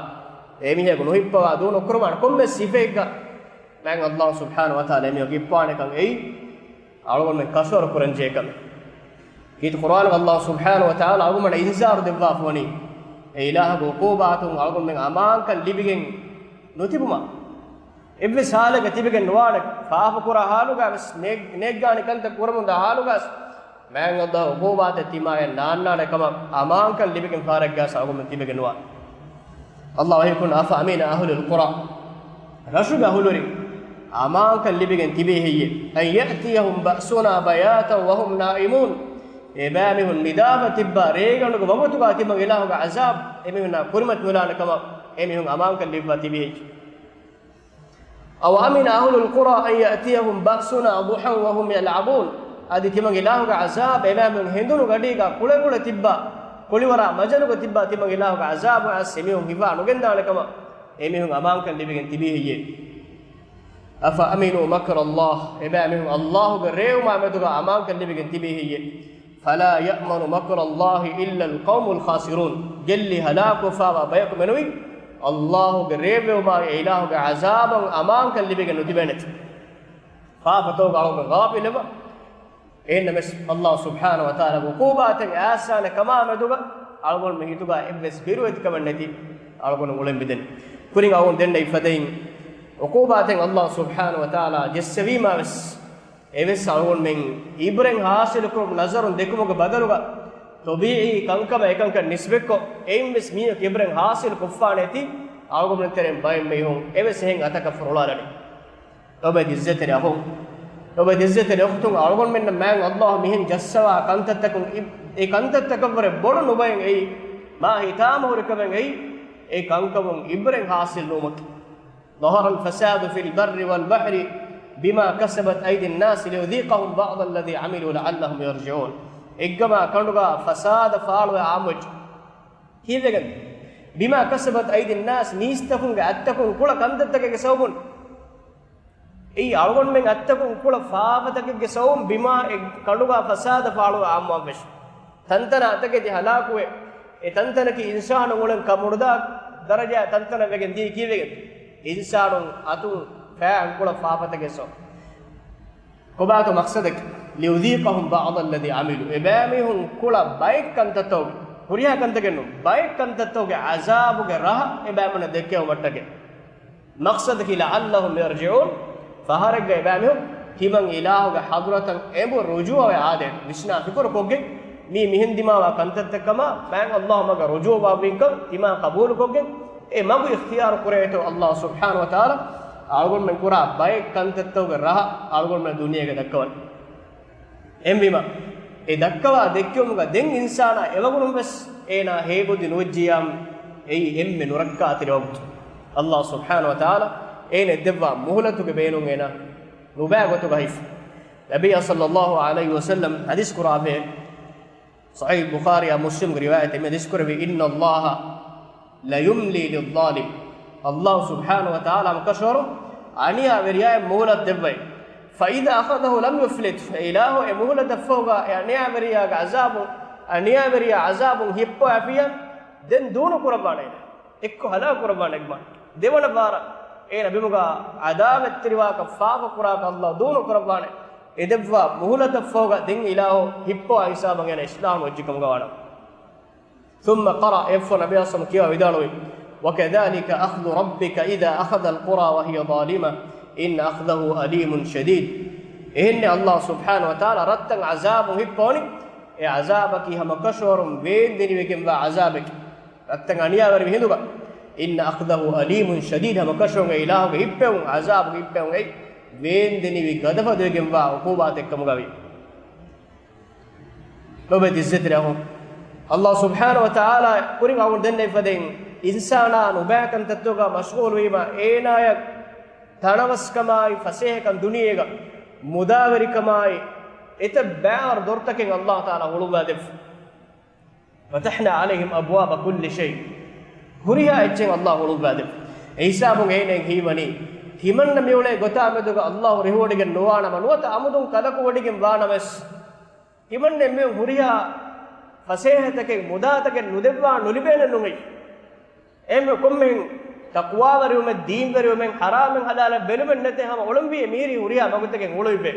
އެ މީހަކު ނުހިއްޕަވާ ދޫ ނުކުރުވާނެ. ކޮންމެސް ސިފައެއްގަ މާތް ﷲ ސުބްޙާނަހޫ ވަތަޢާލާ އެ މީހަކު ހިއްޕާނެކަން އެއީ އަޅުގަނޑުމެން ކަށަވަރު ކުރަންޖެހޭ ކަމެއް. ކީރިތި ޤުރުއާނުގަ ﷲ ސުބްޙާނަހޫ ވަތަޢާލާ އަޅުގަނޑަށް އިންޒާރު ދެއްވާފަ ވަނީ، އެ އިލާހުގެ ޢުޤޫބާތުން އަޅުގަނޑުމެން އަމާންކަން ލިބިގެން ނުތިބުމަށް. އެއްވެސް ޙާލެއްގަ ތިބެގެން ނުވާނެ، ފާފަކުރާ ޙާލުގަވެސް، ނޭ-، ނޭއްގާނެ ކަންތައް ކުރަމުންދާ ޙާލުގަވެސް، މާތް ﷲ ގެ ޢުޤޫބާތެއް ތިމާޔަށް ނާންނާނެ ކަމަށް އަމާންކަން ލިބިގެން ފަހަރެއްގަވެސް އަޅުގަނޑުމެން ތިބެގެން ނުވާނެ. ﷲ ވަޙީކުރަނީ، أفأمن أهل القرى، ރަށުގެ އަހުލުވެރިން އަމާންކަން ލިބިގެން ތިބީ ހެއްޔޭ؟ أن يأتيهم بأسنا بياتا وهم نائمون، އެބައިމީހުން ނިދާފަ ތިއްބާ ރޭގަނޑުގެ ވަގުތުގަ ތިމަން އިލާހުގެ ޢަޒާބު އެމީހުންނާ ކުރިމަތި ނުލާނެ ކަމަށް އެމީހުން އަމާންކަން ލިބިފަ ތިބީ ހެއްޔޭ؟ أوأمن أهل القرى أن يأتيهم بأسنا ضحى وهم يلعبون، އަދި ތިމަން އިލާހުގެ ޢަޒާބު އެބައިމީހުން ހެނދުނު ގަޑީގަ ކުޅެކުޅެ ތިއްބާ، ކުޅިވަރާ މަޖަލުގަ ތިއްބާ ތިމަން އިލާހުގެ ޢަޒާބު އައިސް އެމީހުން ހިފާ ނުގެންދާނެ ކަމަށް އެމީހުން އަމާންކަން ލިބިގެން ތިބީ ހެއްޔޭ؟ أفأمنوا مكر الله، އެބައިމީހުން ﷲ ގެ ރޭވުމާ މެދުގަ އަމާންކަން ލިބިގެން ތިބީ ހެއްޔޭ؟ فلا يأمن مكر الله إلا القوم الخاسرون، ގެއްލި ހަލާކުވެފަވާ ބަޔަކު މެނުވީ ﷲ ގެ ރޭވުމާ އެ އިލާހުގެ ޢަޒާބަށް އަމާންކަން ލިބިގެން ނުތިބޭނެތީ. ފާފަތަކުގަ އަޅުގަނޑު ޣާފިލެވާ، އެހެންނަމަވެސް ﷲ ސުބްޙާނަހޫ ވަތަޢާލާ ޢުޤޫބާތެއް އައިސާނެ ކަމާ މެދުގަ އަޅުގަނޑުމެން ހިތުގަ އެއްވެސް ބިރުވެތިކަމެއް ނެތި އަޅުގަނޑު އުޅެން މިދެނީ. ކުރިން އަޅުގަނޑު ދެންނެވި ފަދައިން ޢުޤޫބާތެއް ﷲ ސުބްޙާނަހޫ ވަތަޢާލާ ޖެއްސެވީމާވެސް، އެވެސް އަޅުގަނޑުމެން ޢިބްރަތް ޙާޞިލުކުރުމަށް ނަޒަރުން ދެކުމުގެ ބަދަލުގަ، ޠަބީޢީ ކަންކަމަށް އެކަންކަން ނިސްބަތްކޮށް، އެއިންވެސް މީހަކު ޢިބްރަތް ޙާޞިލު ކޮށްފާނެތީ، އަޅުގަނޑުމެން ތެރެއިން ބައެއް މީހުން އެވެސް އެހެން އަތަކަށް ފޮރުޅާލަނީ. އޮބެ ދިއްޒަތެރި އަޚުން، އޮބެ ދިއްޒަތެރި އުޚްތުން، އަޅުގަނޑުމެންނަށް މާތް ﷲ މިހެން ޖައްސަވާ ކަންތައްތަކުން އި-، އެ ކަންތައްތަކަށްވުރެ ބޮޑު ނުބައެއް އެއީ، މާ ހިތާމަހުރިކަމެއް އެއީ، އެ ކަންކަމުން ޢިބްރަތް ޙާޞިލް ނުވުމަކީ. ظهر الفساد في البر والبحر بما كسبت أيدي الناس ليذيقهم بعض الذي عملوا لعلهم يرجعون. އެއްގަމާ ކަނޑުގަ ފަސާދަ ފާޅުވެ އާއްމުވެއްޖެ. ކީއްވެގެން؟ بما كسبت أيدي الناس، މީސްތަކުންގެ އަތްތަކުން ކުޅަ ކަންތައްތަކެއްގެ ސަބަބުން. އެއީ އަޅުގަނޑުމެން އަތްތަކުން ކުޅަ ފާފަތަކެއްގެ ސަބަބުން ބިމާ އެ ކަނޑުގަ ފަސާދަ ފާޅުވެ އާއްމުވާން ވެށި. ތަންތަނަށް އަތަކެތި ހަލާކުވެ، އެ ތަންތަނަކީ އިންސާނުން އުޅެން ކަމުރުދާ ދަރަޖައާ ތަންތަނަށް ވެގެން ދިޔައީ ކީއްވެގެން؟ އިންސާނުން އަތުން ފައި އަންކޮޅަށް ފާފަތަކެއް ސަބަބުން. ކޮބާތޯ މަޤްޞަދަކީ؟ ليذيقهم بعض الذي عملوا، އެބައިމީހުން ކުޅަ ބައެއް ކަންތައްތަކުގެ، ހުރިހާ ކަންތަކެއް ނޫން، ބައެއް ކަންތައްތަކުގެ ޢަޒާބުގެ ރަހަ އެބައިމީހުންނަށް ދެއްކެވުމަށްޓަކައި. މަޤްޞަދަކީ لعلهم يرجعون، ފަހަރެއްގަ އެބައިމީހުން ތިމަން އިލާހުގެ ޙަޟްރަތަށް އެނބު ރުޖޫޢަވެ އާދޭނެ، ވިސްނާ ފިކުރު ކޮށްގެން، މީ މިހެން ދިމާވާ ކަންތައްތައް ކަމަށް، މާތް ﷲ މަގަށް ރުޖޫޢަވާ ވީކަން ތިމާ ޤަބޫލު ކޮށްގެން، އެ މަގު އިޚްތިޔާރު ކުރޭތޯ ﷲ ސުބްޙާނަހޫ ވަތަޢާލާ އަޅުގަނޑުމެން ކުރާ ބައެއް ކަންތައްތަކުގެ ރަހަ އަޅުގަނޑުމެން ދުނިޔޭގަ ދައްކަވަން. އެހެންވީމަ، އެ ދައްކަވާ ދެއްކެވުމުގަ ދެން އިންސާނާ އެވަގުނުން ވެސް އޭނާ ހޭބުދި ނުވެއްޖިޔާމު، އެއީ އެންމެ ނުރައްކާތެރި ވަގުތު. ﷲ ސުބްޙާނަހޫ ވަތަޢާލާ އޭނަ ދެއްވާ މުހުލަތުގެ ބޭނުން އޭނާ ނުބައި ގޮތުގަ ހިފި. ނަބިއްޔާ ޞައްލައްލާހު ޢަލައިހި ވަސައްލަމް ޙަދީޘް ކުރާފައި، ޞަޙީޙު ބުޚާރީއާ މުސްލިމްގެ ރިވާޔަތެއް މި ޙަދީޘް ކުރެއްވި، إن الله ليملي للظالم، ﷲ ސުބްޙާނަހޫ ވަތަޢާލާ ހަމަކަށަވަރުން އަނިޔާވެރިޔާއަށް މުހުލަތު ދެއްވައި، فإذا أخذه لم يفلته، އެ އިލާހު އެ މުހުލަތަށްފަހުގަ އެ އަނިޔާވެރިޔާގެ ޢަޒާބު، އަނިޔާވެރިޔާ ޢަޒާބުން ހިއްޕަވައިފިއްޔާ ދެން ދޫނު ކުރައްވާނެ، އެއްކޮށް ހަލާކު ކުރައްވާނެ އެގްމާ. ދެވަނަ ބާރަށް އޭނަ ބިމުގަ ޢަދާވަތްތެރިވާކަށް ފާފަ ކުރާކަށް ﷲ ދޫނު ކުރައްވާނެ. އެ ދެއްވާ މުހުލަތަށްފަހުގަ ދެން އިލާހު ހިއްޕަވާ ހިސާބަށް އޭނަ އިޞްލާޙު ނުވެއްޖެ ކަމުގަ ވާނަމަ. ثم قرأ، އެއަށްފަހު ނަބިއްޔާ ޞައްލައްލާހު ޢަލައިހި ވަސައްލަމް ކިޔަވާ ވިދާޅުވި، وكذلك أخذ ربك إذا أخذ القرى وهي ظالمة إن أخذه أليم شديد. އެހެންނެއް ﷲ ސުބްޙާނަހޫ ވަތަޢާލާ ރަށްތައް ޢަޒާބުން ހިއްޕަވަނީ، އެ ޢަޒާބަކީ ހަމަކަށަވަރުން ވޭންދެނިވެގެންވާ ޢަޒާބެކޭ. ރަށްތައް އަނިޔާވެރިވި ހިނދުގަ، إن أخذه أليم شديد، ހަމަކަށަވަރުން އެ އިލާހުގެ ހިއްޕެވުން، ޢަޒާބުގެ ހިއްޕެވުން އެއީ ވޭންދެނިވި ގަދަފަދައިގެންވާ ޢުޤޫބާތެއްކަމުގަވޭ. ލޯބިވެތި ޢިއްޒަތްތެރި އަޚުން، ﷲ ސުބްޙާނަހޫ ވަތަޢާލާ ކުރިން އަޅުގަނޑު ދެންނެވި ފަދައިން، އިންސާނާ ނުބައި ކަންތައްތަކުގަ މަޝްޣޫލުވީމަ، އޭނާޔަށް ތަނަވަސްކަމާއި، ފަސޭހަކަން ދުނިޔޭގަ މުދާވެރިކަމާއި، އެތައް ބައިވަރު ދޮރުތަކެއް ﷲ ތަޢާލާ ހުޅުވާދެއްވި. فتحنا عليهم أبواب كل شيء. ހުރިހާ އެއްޗެއް ﷲ ހުޅުވާދެއްވި. އެ ހިސާބުން އޭނައަށް ހީވަނީ، ތިމަންނަ މިއުޅޭ ގޮތާ މެދުގަ ﷲ ރިހުވޮޑިގެން ނުވާނަމަ، ނުވަތަ އަމުދުން ކަލަކުވޮޑިގެން ވާނަމަވެސް، ތިމަންނަ މި ހުރިހާ ފަސޭހަތަކެއް، މުދާތަކެއް ނުދެއްވާ ނުލިބޭނެ ނޫން. އެހެންވެ ކޮންމެހެން ތަޤްވާވެރިވުމެއް، ދީންވެރިވުމެއް، ޙަރާމެއް ޙަލާލެއް ބެލުމެއް ނެތޭ، ހަމަ އުޅުންވީ މީރީ ހުރިހާ މަގުތަކެއް އުޅުއިވޭ.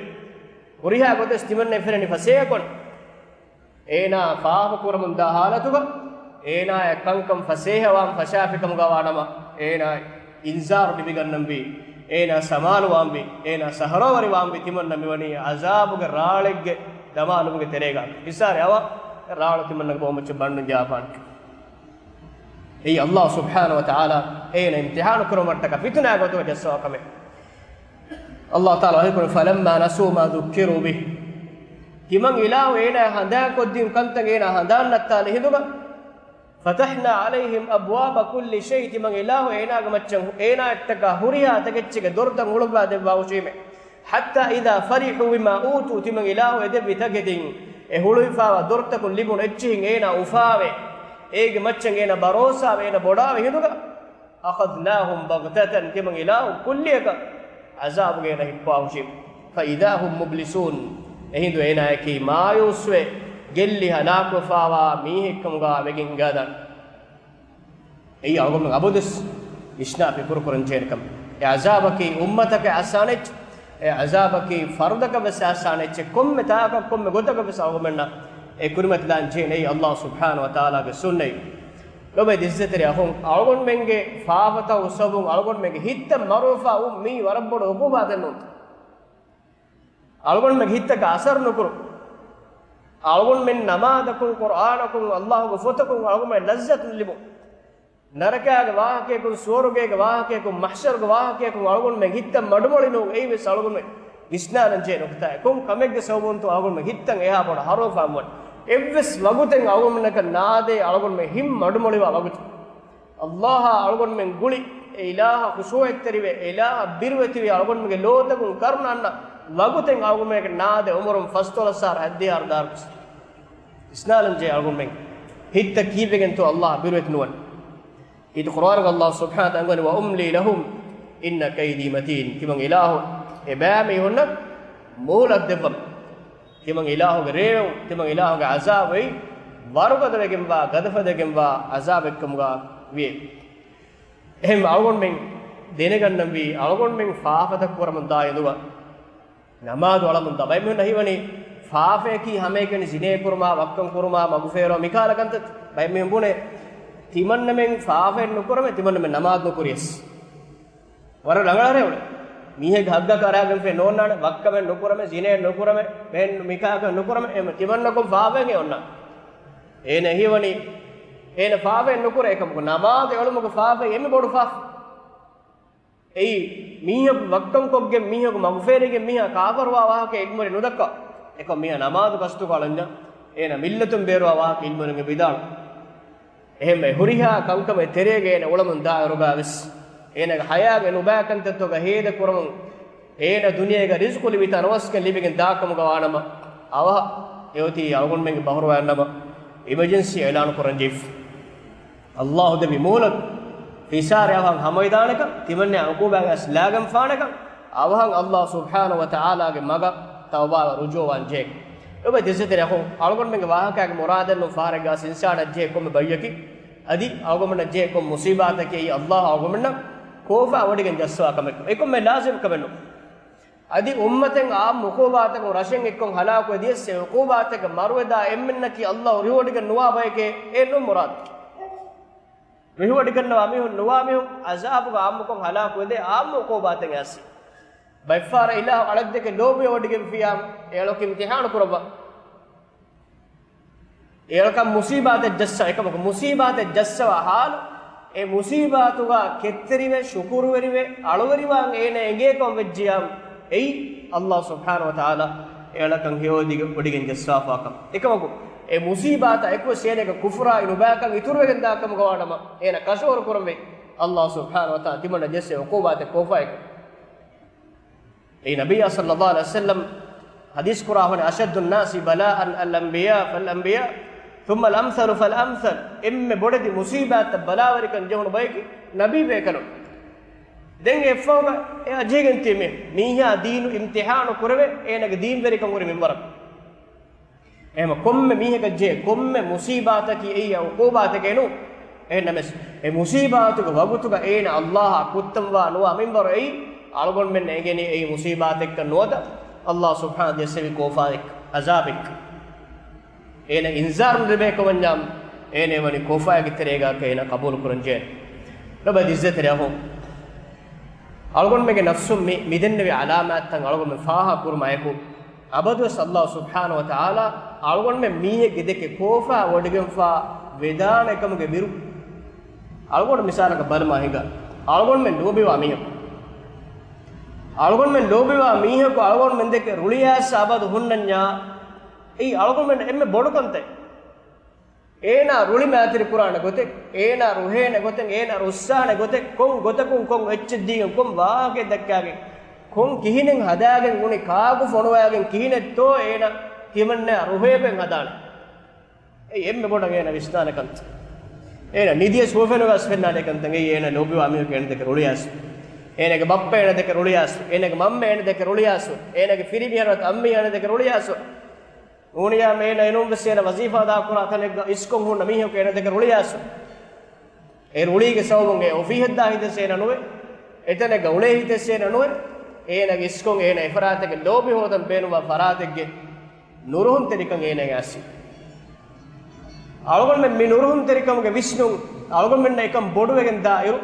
ހުރިހާ ގޮތެއް ތިމަންނަ ފެންނަނީ ފަސޭހަކޮށް. އޭނާ ފާފަ ކުރަމުންދާ ޙާލަތުގަ، އޭނާޔަށް ކަންކަން ފަސޭހަވާން ފަށާފިކަމުގަ ވާނަމަ، އޭނާ އިންޒާރު ލިބިގަންނަންވީ، އޭނާ ސަމާލުވާންވީ، އޭނާ ސަހަރާވެރިވާންވީ، ތިމަންނަ މިވަނީ ޢަޒާބުގެ ރާޅެއްގެ ދަމާލުމުގެ ތެރޭގަ. ހިސާރެ އަވަ ރާޅު ތިމަންނަގެ ބޯމައްޗަށް ބަންނުން ޖާފާނެ. އެއީ ﷲ ސުބްޙާނަހޫ ވަތަޢާލާ އޭނަ އިމްތިޙާނު ކުރުމަށްޓަކާ ފިތުނާ ގޮތުގަ ޖައްސަވާ ކަމެއް. ﷲ ތަޢާލާ ވަޙީކުރަނީ، فلما نسوا ما ذكروا به. ތިމަން އިލާހު އޭނާ ހަނދާންކޮށްދިން ކަންތައް އޭނާ ހަނދާން ނައްތާލި ހިނދުގަ، فتحنا عليهم أبواب كل شيء، ތިމަން އިލާހު އޭނާގެ މައްޗަށް، އޭނާއަށްޓަކާ ހުރިހާ ތަކެއްޗެއްގެ ދޮރުތައް ހުޅުއްވާ ދެއްވާ ހުށީމޭ. حتى إذا فرحوا بما أوتوا، ތިމަން އިލާހު އެދެއްވި ތަކެތިން، އެ ހުޅުވިފާވާ ދޮރުތަކުން ލިބުނު އެއްޗިހިން އޭނާ އުފާވެ، އޭގެ މައްޗަށް އޭނާ ބަރޯސާވެ، އޭނާ ބޮޑާވި ހިނދުގަ، أخذناهم بغتة، ތިމަން އިލާހު ކުއްލިއަކަށް ޢަޒާބުގަ އޭނާ ހިއްޕާ ހުށީ. فإذا هم مبلسون، އެހިނދު އޭނާއަކީ މާޔޫސްވެ، ގެއްލި ހަލާކުވެފާވާ މީހެއްކަމުގަ ވެގެން ހިނގާދާނެ. އެއީ އަޅުގަނޑުމެން އަބަދުވެސް ވިސްނާ ފިކުރު ކުރަން ޖެހޭނެ ކަމެއް. އެ ޢަޒާބަކީ އުއްމަތަކަށް އައްސާނެ އެއްޗެއް، އެ ޢަޒާބަކީ ފަރުދަކަށް ވެސް އައްސާނެ އެއްޗެއް. ކޮންމެ ތާކަށް ކޮންމެ ގޮތަކަށް ވެސް އަޅުގަނޑުމެންނަށް އެ ކުރިމަތިލާން ޖެހޭނެ. އެއީ ﷲ ސުބްޙާނަހޫ ވަތަޢާލާގެ ސުންނަތް. ލޮބުވެތި ޢިއްޒަތްތެރި އަޚުން، އަޅުގަނޑުމެންގެ ފާފަތައް އުއްސަވުން، އަޅުގަނޑުމެންގެ ހިތްތައް މަރުވެފަ އުން މީ ވަރަށް ބޮޑު ޢުޤޫބާތެއް ނޫންތަ؟ އަޅުގަނޑުމެންގެ ހިތަކަށް އަސަރު ނުކުރު. އަޅުގަނޑުމެން ނަމާދަކުން، ޤުރްއާނަކުން، ﷲގެ ފޮތަކުން އަޅުގަނޑުމެން ލައްޒަތު ނުލިބު. ނަރަކާގެ ވާހަކަޔަކުން، ސުވަރުގޭގެ ވާހަކަޔަކުން، މަޙްޝަރުގެ ވާހަކަޔަކުން އަޅުގަނޑުމެން ހިތަށް މަޑުމޮޅި ނޫން. އެއީވެސް އަޅުގަނޑުމެން ވިސްނާލަން ޖެހޭ ނުކުތާއެއް. ކޮން ކަމެއްގެ ސަބަބުންތޯ އަޅުގަނޑުމެން ހިތަށް އެހާ ބޮޑަށް ހަރުވެފާ ނުވަނީ؟ އެއްވެސް ވަގުތެއް އަޅުގަނޑުމެންނަކަށް ނާދޭ އަޅުގަނޑުމެން ހިތް މަޑުމޮޅިވާ ވަގުތެއް. ﷲއާ އަޅުގަނޑުމެން ގުޅި، އެ އިލާހަށް ޚުޝޫޢަތްތެރިވެ، އެ އިލާހަށް ބިރުވެތިވެ، އަޅުގަނޑުމެންގެ ލޯތަކުން ކަރުނަ އަންނަ ވަގުތެއް އަޅުގަނޑުމެންނަކަށް ނާދޭ އުމުރުން ފަސްދޮޅަސް އަހަރު ހަތްދިހަ އަހަރު ދާއިރު. ވިސްނާލަން ޖެހޭ އަޅުގަނޑުމެން ހިތަށް ކީއްވެގެންތޯ ﷲ ބިރުވެތި ނުވަނީ؟ އީ ޤުރްއާނުގަ ﷲ ސުބްޙާނަހޫ ވަތަޢާލާ އަންގަވަނީ، وأملي لهم إن كيدي متين. ތިމަން އިލާހު އެބައިމީހުންނަށް މުހުލަތު ދެއްވަމޭ. ތިމަން އިލާހުގެ ރޭވުން، ތިމަން އިލާހުގެ ޢަޒާބު އެއީ ވަރުގަދަވެގެންވާ، ގަދަފަދައިގެންވާ ޢަޒާބެއްކަމުގަ ވޭ. އެހެން އަޅުގަނޑުމެން ދެނެގަންނަންވީ، އަޅުގަނޑުމެން ފާފަތައް ކުރަމުން ދާ އިނދުގަ ނަމާދު އަޅަމުން ދާ ބައެއް މީހުންނަށް ހީވަނީ، ފާފަޔަކީ ހަމައެކަނި ޒިނޭ ކުރުމާ، ވައްކަން ކުރުމާ، މަގުފޭރުވާ، މިކާލަ ކަންތައް. ބައެއް މީހުން ބުނޭ، ތިމަންނަމެން ފާފައެއް ނުކުރަމޭ، ތިމަންނަމެން ނަމާދު ނުކުރިޔަސް. ވަރަށް ރަނގަޅަށް އުޅޭ. މީހެއްގެ ހައްގަކަށް އަރާގެންފައި ނޯންނާނެ، ވައްކަމެއް ނުކުރަމޭ، ޒިނޭ ނުކުރަމޭ، މެން މިކާކަށް ނުކުރަމޭ، އެ ތިމަންނަކުން ފާފައެއް އޮންނާނެ. އޭނަ ހީވަނީ، އޭނަ ފާފައެއް ނުކުރޭ، އެކަމަކު ނަމާދު އެޅުމުގެ ފާފައެއް އެންމެ ބޮޑު ފާފަ. އެއީ، މީހަކު ވައްކަން ކޮށްގެން، މީހަކު މަގުފޭރިގެން، މީހާ ކާފަރުވާ ވާހަކަ އެންމެ ނުދައްކާ. އެކަމް މީހާ ނަމާދު ގަސްތުގަ އަޅަންޏާ، އޭނަ މިއްލަތުން ބޭރުވާ ވާހަކަ އިލްމުވެރިން ވިދާޅު. އެހެންވެ، ހުރިހާ ކަންކަމެއް ތެރޭގަ އޭނަ އުޅަމުން ދާއިރުގަ ވެސް، އޭނަގެ ހަޔާގެ ނުބައި ކަންތައްތަކުގަ ހޭދަ ކުރަމުން، އޭނަ ދުނިޔޭގަ ރިޒުޤު ލިބި ތަނަވަސްކަން ލިބިގެން ދާކަމުގަ ވާނަމަ، އަވަހަށް އެއޮތީ އަޅުގަނޑުމެންގެ ބަހުރުވައިންނަމަ އިމަޖެންސީ އިޢުލާނު ކުރަން ޖެހިފަ. އައްލާހު ދެއްވި މުހުލަތު ފިސާރި އަވަހަށް ހަމަވެދާނެކަން، ތިމަންނަ ޢުޤޫބާގަސް ލާގެންފާނެކަން، އަވަހަށް އައްލާހު ސުބްޙާނަހު ވަ ތަޢާލާގެ މަގަށް ތައުބާވެ ރުޖޫޢަވާން ޖެހޭ. އެބަ ދިއްޒަތެރި އަޚުން، އަޅުގަނޑުމެންގެ ވާހަކާގެ މުރާދެއް ނޫން ފަހަރެއްގަސް އިންސާނަށް ޖެހޭ ކޮންމެ ބައްޔަކީ، އަދި އަޅުގަނޑަށް ޖެހޭ ކޮން މުސީބާތަކީ އައްލާހު އަޅުގަނޑަށް ކޯފާ ވޮޑިގެން ޖައްސަވާ ކަމެއް، އެކޮންމެ ލާޒިމް ކަމެއް ނޫން. އަދި އުއްމަތެއް އާއްމު ޢުޤޫބާތަކުން ރަށެއް އެއްކޮށް ހަލާކުވެ ދިޔަސް އެ ޢުޤޫބާތަކަށް މަރުވެދާ އެންމެންނަކީ އައްލާހު ރިހުވޮޑިގެން ނުވާ ބަޔެކޭ އެއް ނޫން މުރާދު. ރިހުވޮޑިގަންނަވާ މީހުން ނުވާ މީހުން ޢަޒާބުގަ އާއްމުކޮށް ހަލާކުވެދޭ އާއްމު ޢުޤޫބާތެއް އައިސް. ބައެއްފަހަރަށް އިލާހު އަޅަށްދެކެ ލޯބިވެވޮޑިގެންފިޔާ އެ އަޅަކު އިމްތިޙާނު ކުރައްވާ. އެއަޅަކަށް މުސީބާތެއް ޖައްސަ، އެކަމަކު މުސީބާތެއް ޖައްސަވާ ޙާލު، އެ މުސީބާތުގަ ކެތްތެރިވެ، ޝުކުރުވެރިވެ، އަޅުވެރިވާން އޭނަ އެނގޭކަމަށް ވެއްޖިޔާ، އެއީ އައްލާހު ސުބްޙާނަހު ވަ ތަޢާލާ އެއަޅަކަށް ހެޔޮއޮޑިގެން ވޮޑިގެން ޖައްސާފާކަން. އެކަމަކު، އެ މުސީބާތަށް އެކުވެސް އޭނަގެ ކުފުރާއި ނުބައިކަން އިތުރުވެގެން ދާކަމުގަ ވާނަމަ، އޭނަ ކަށަވަރު ކުރަންވީ އައްލާހު ސުބްޙާނަހު ވަ ތަޢާލާ ތިމަންނަ ޖެއްސޭ ޢުޤޫބާތެއް ކޯފާއެކު. އެއީ ނަބިއްޔާ ޞައްލައްލާހު ޢަލައިހި ވަސައްލަމް ޙަދީޘް ކުރާހުން، "أشد الناس بلاء الأنبياء فالأنبياء ثم الأمثل فالأمثل." އެންމެ ބޮޑެތި މުސީބާތަށް ބަލާވެރިކަން ޖެހުނު ބަޔަކީ ނަބީ ބޭކަލުން. ދެން އެއަށްފަހުގަ އެއަށް ޖެހިގެން ތިބި މީހާ ދީނު އިމްތިޙާނު ކުރެވޭ، އޭނަގެ ދީންވެރިކަން ހުރި މިންވަރަށް. އެހެމަ ކޮންމެ މީހަކަށް ޖެހޭ ކޮންމެ މުސީބާތަކީ އެއީ ޢުޤޫބާތެކޭ ނޫން. އެހެންނަމަވެސް، އެ މުސީބާތުގެ ވަގުތުގަ އޭނަ އައްލާހާ ކުއްތަންވާ ނުވާ މިންވަރު އެއީ، އަޅުގަނޑުމެންނަށް އެނގެނީ އެއީ މުސީބާތެއްކަން ނުވަތަ، އައްލާހު ސުބްޙާނަހު ޖެއްސެވި ކޯފާއެއް، ޢަޒާބެއް. އޭނަ އިންޒާރު ނުލިބޭކަމަށްޏާ، އޭނަ ވަނީ ކޯފާއެއްގެ ތެރޭގައި އޭނަ ޤަބޫލު ކުރަން ޖެހޭނެ. ލޮބުވެތި ޢިއްޒަތްތެރި އަޚުން، އަޅުގަނޑުމެންގެ ނަފްސުން މި، މިދެންނެވި ޢަލާމާތްތައް އަޅުގަނޑުމެން ފާހަގަކުރުމާއެކު، އަބަދުވެސް އައްލާހު ސުބްޙާނަހު ވަ ތަޢާލާ އަޅުގަނޑުމެން މީހެއްގެ ދެކެ ކޯފާ ވޮޑިގެންފާ ވެދާނެކަމުގެ ބިރު. އަޅުގަނޑު މިސާލަކަށް ބަލަމާ ހިނގާ. އަޅުގަނޑުމެން ލޯބިވާ މީހަކު، އަޅުގަނޑުމެން ލޯބިވާ މީހަކު އަޅުގަނޑުމެން ދެކެ ރުޅިއައިސް އަބަދު ހުންނަންޏާ، އެއީ އަޅުގަނޑުމެން އެންމެ ބޮޑު ކަންތައް. އޭނާ ރުޅި މައިތިރި ކުރާނެ ގޮތެއް، އޭނާ ރުހޭނެ ގޮތެއް، އޭނާ ރުއްސާނެ ގޮތެއް، ކޮން ގޮތަކުން ކޮން އެއްޗެއް ދީގެން ކޮން ވާހަކައެއް ދައްކާގެން، ކޮން ކިހިނެއް ހަދާގެން އުނި ކާކު ފޮނުވާގެން ކިހިނެއްތޯ އޭނާ ތިމަންނަ ރުހޭގެން ހަދާނެ. އެއީ އެންމެ ބޮޑަށް އޭނާ ވިސްނާނެ ކަންތައް. އޭނާ ނިދިޔަސް ހުވަފެނުގަސް ފެންނާނެ ކަންތައް. އެއީ އޭނާ ލޯބިވާ މީހަކު އޭނަ ދެކެ ރުޅިއައިސް، އޭނާގެ ބައްޕަ އޭނަ ދެކެ ރުޅިއައިސް، އޭނާގެ މަންމަ އޭނަ ދެކެ ރުޅިއައިސް، އޭނާގެ ފިރިމީހާ ނުވަތަ އަންމީ އޭނަ ދެކެ ރުޅިއައިސް. ނޫނިޔާ އޭނަ އެނޫންވެސް އޭނަ ވަޒީފާ ދާކުރާ ތަނެއްގަ އިސްކޮށް ހުންނަ މީހަކު އޭނަ ދެކެ ރުޅިއައިސް. އެ ރުޅީގެ ސަބަބުން އެ އޮފީހަށްދާ ހިތެއްސެއް އޭނަ ނުވޭ. އެތަނެއްގަ އުޅޭ ހިތެއްސެއް އޭނަ ނުވޭ. އޭނަގެ އިސްކޮށް އޭނަ އެފަރާތެއްގެ ލޯބި ހޯދަން ބޭނުންވާ ފަރާތެއްގެ ނުރުހުންތެރިކަން އޭނަ އައިސް. އަޅުގަނޑުމެން މި ނުރުހުންތެރިކަމުގެ ވިސްނުން އަޅުގަނޑުމެންނަށް އެކަން ބޮޑުވެގެން ދާއިރު،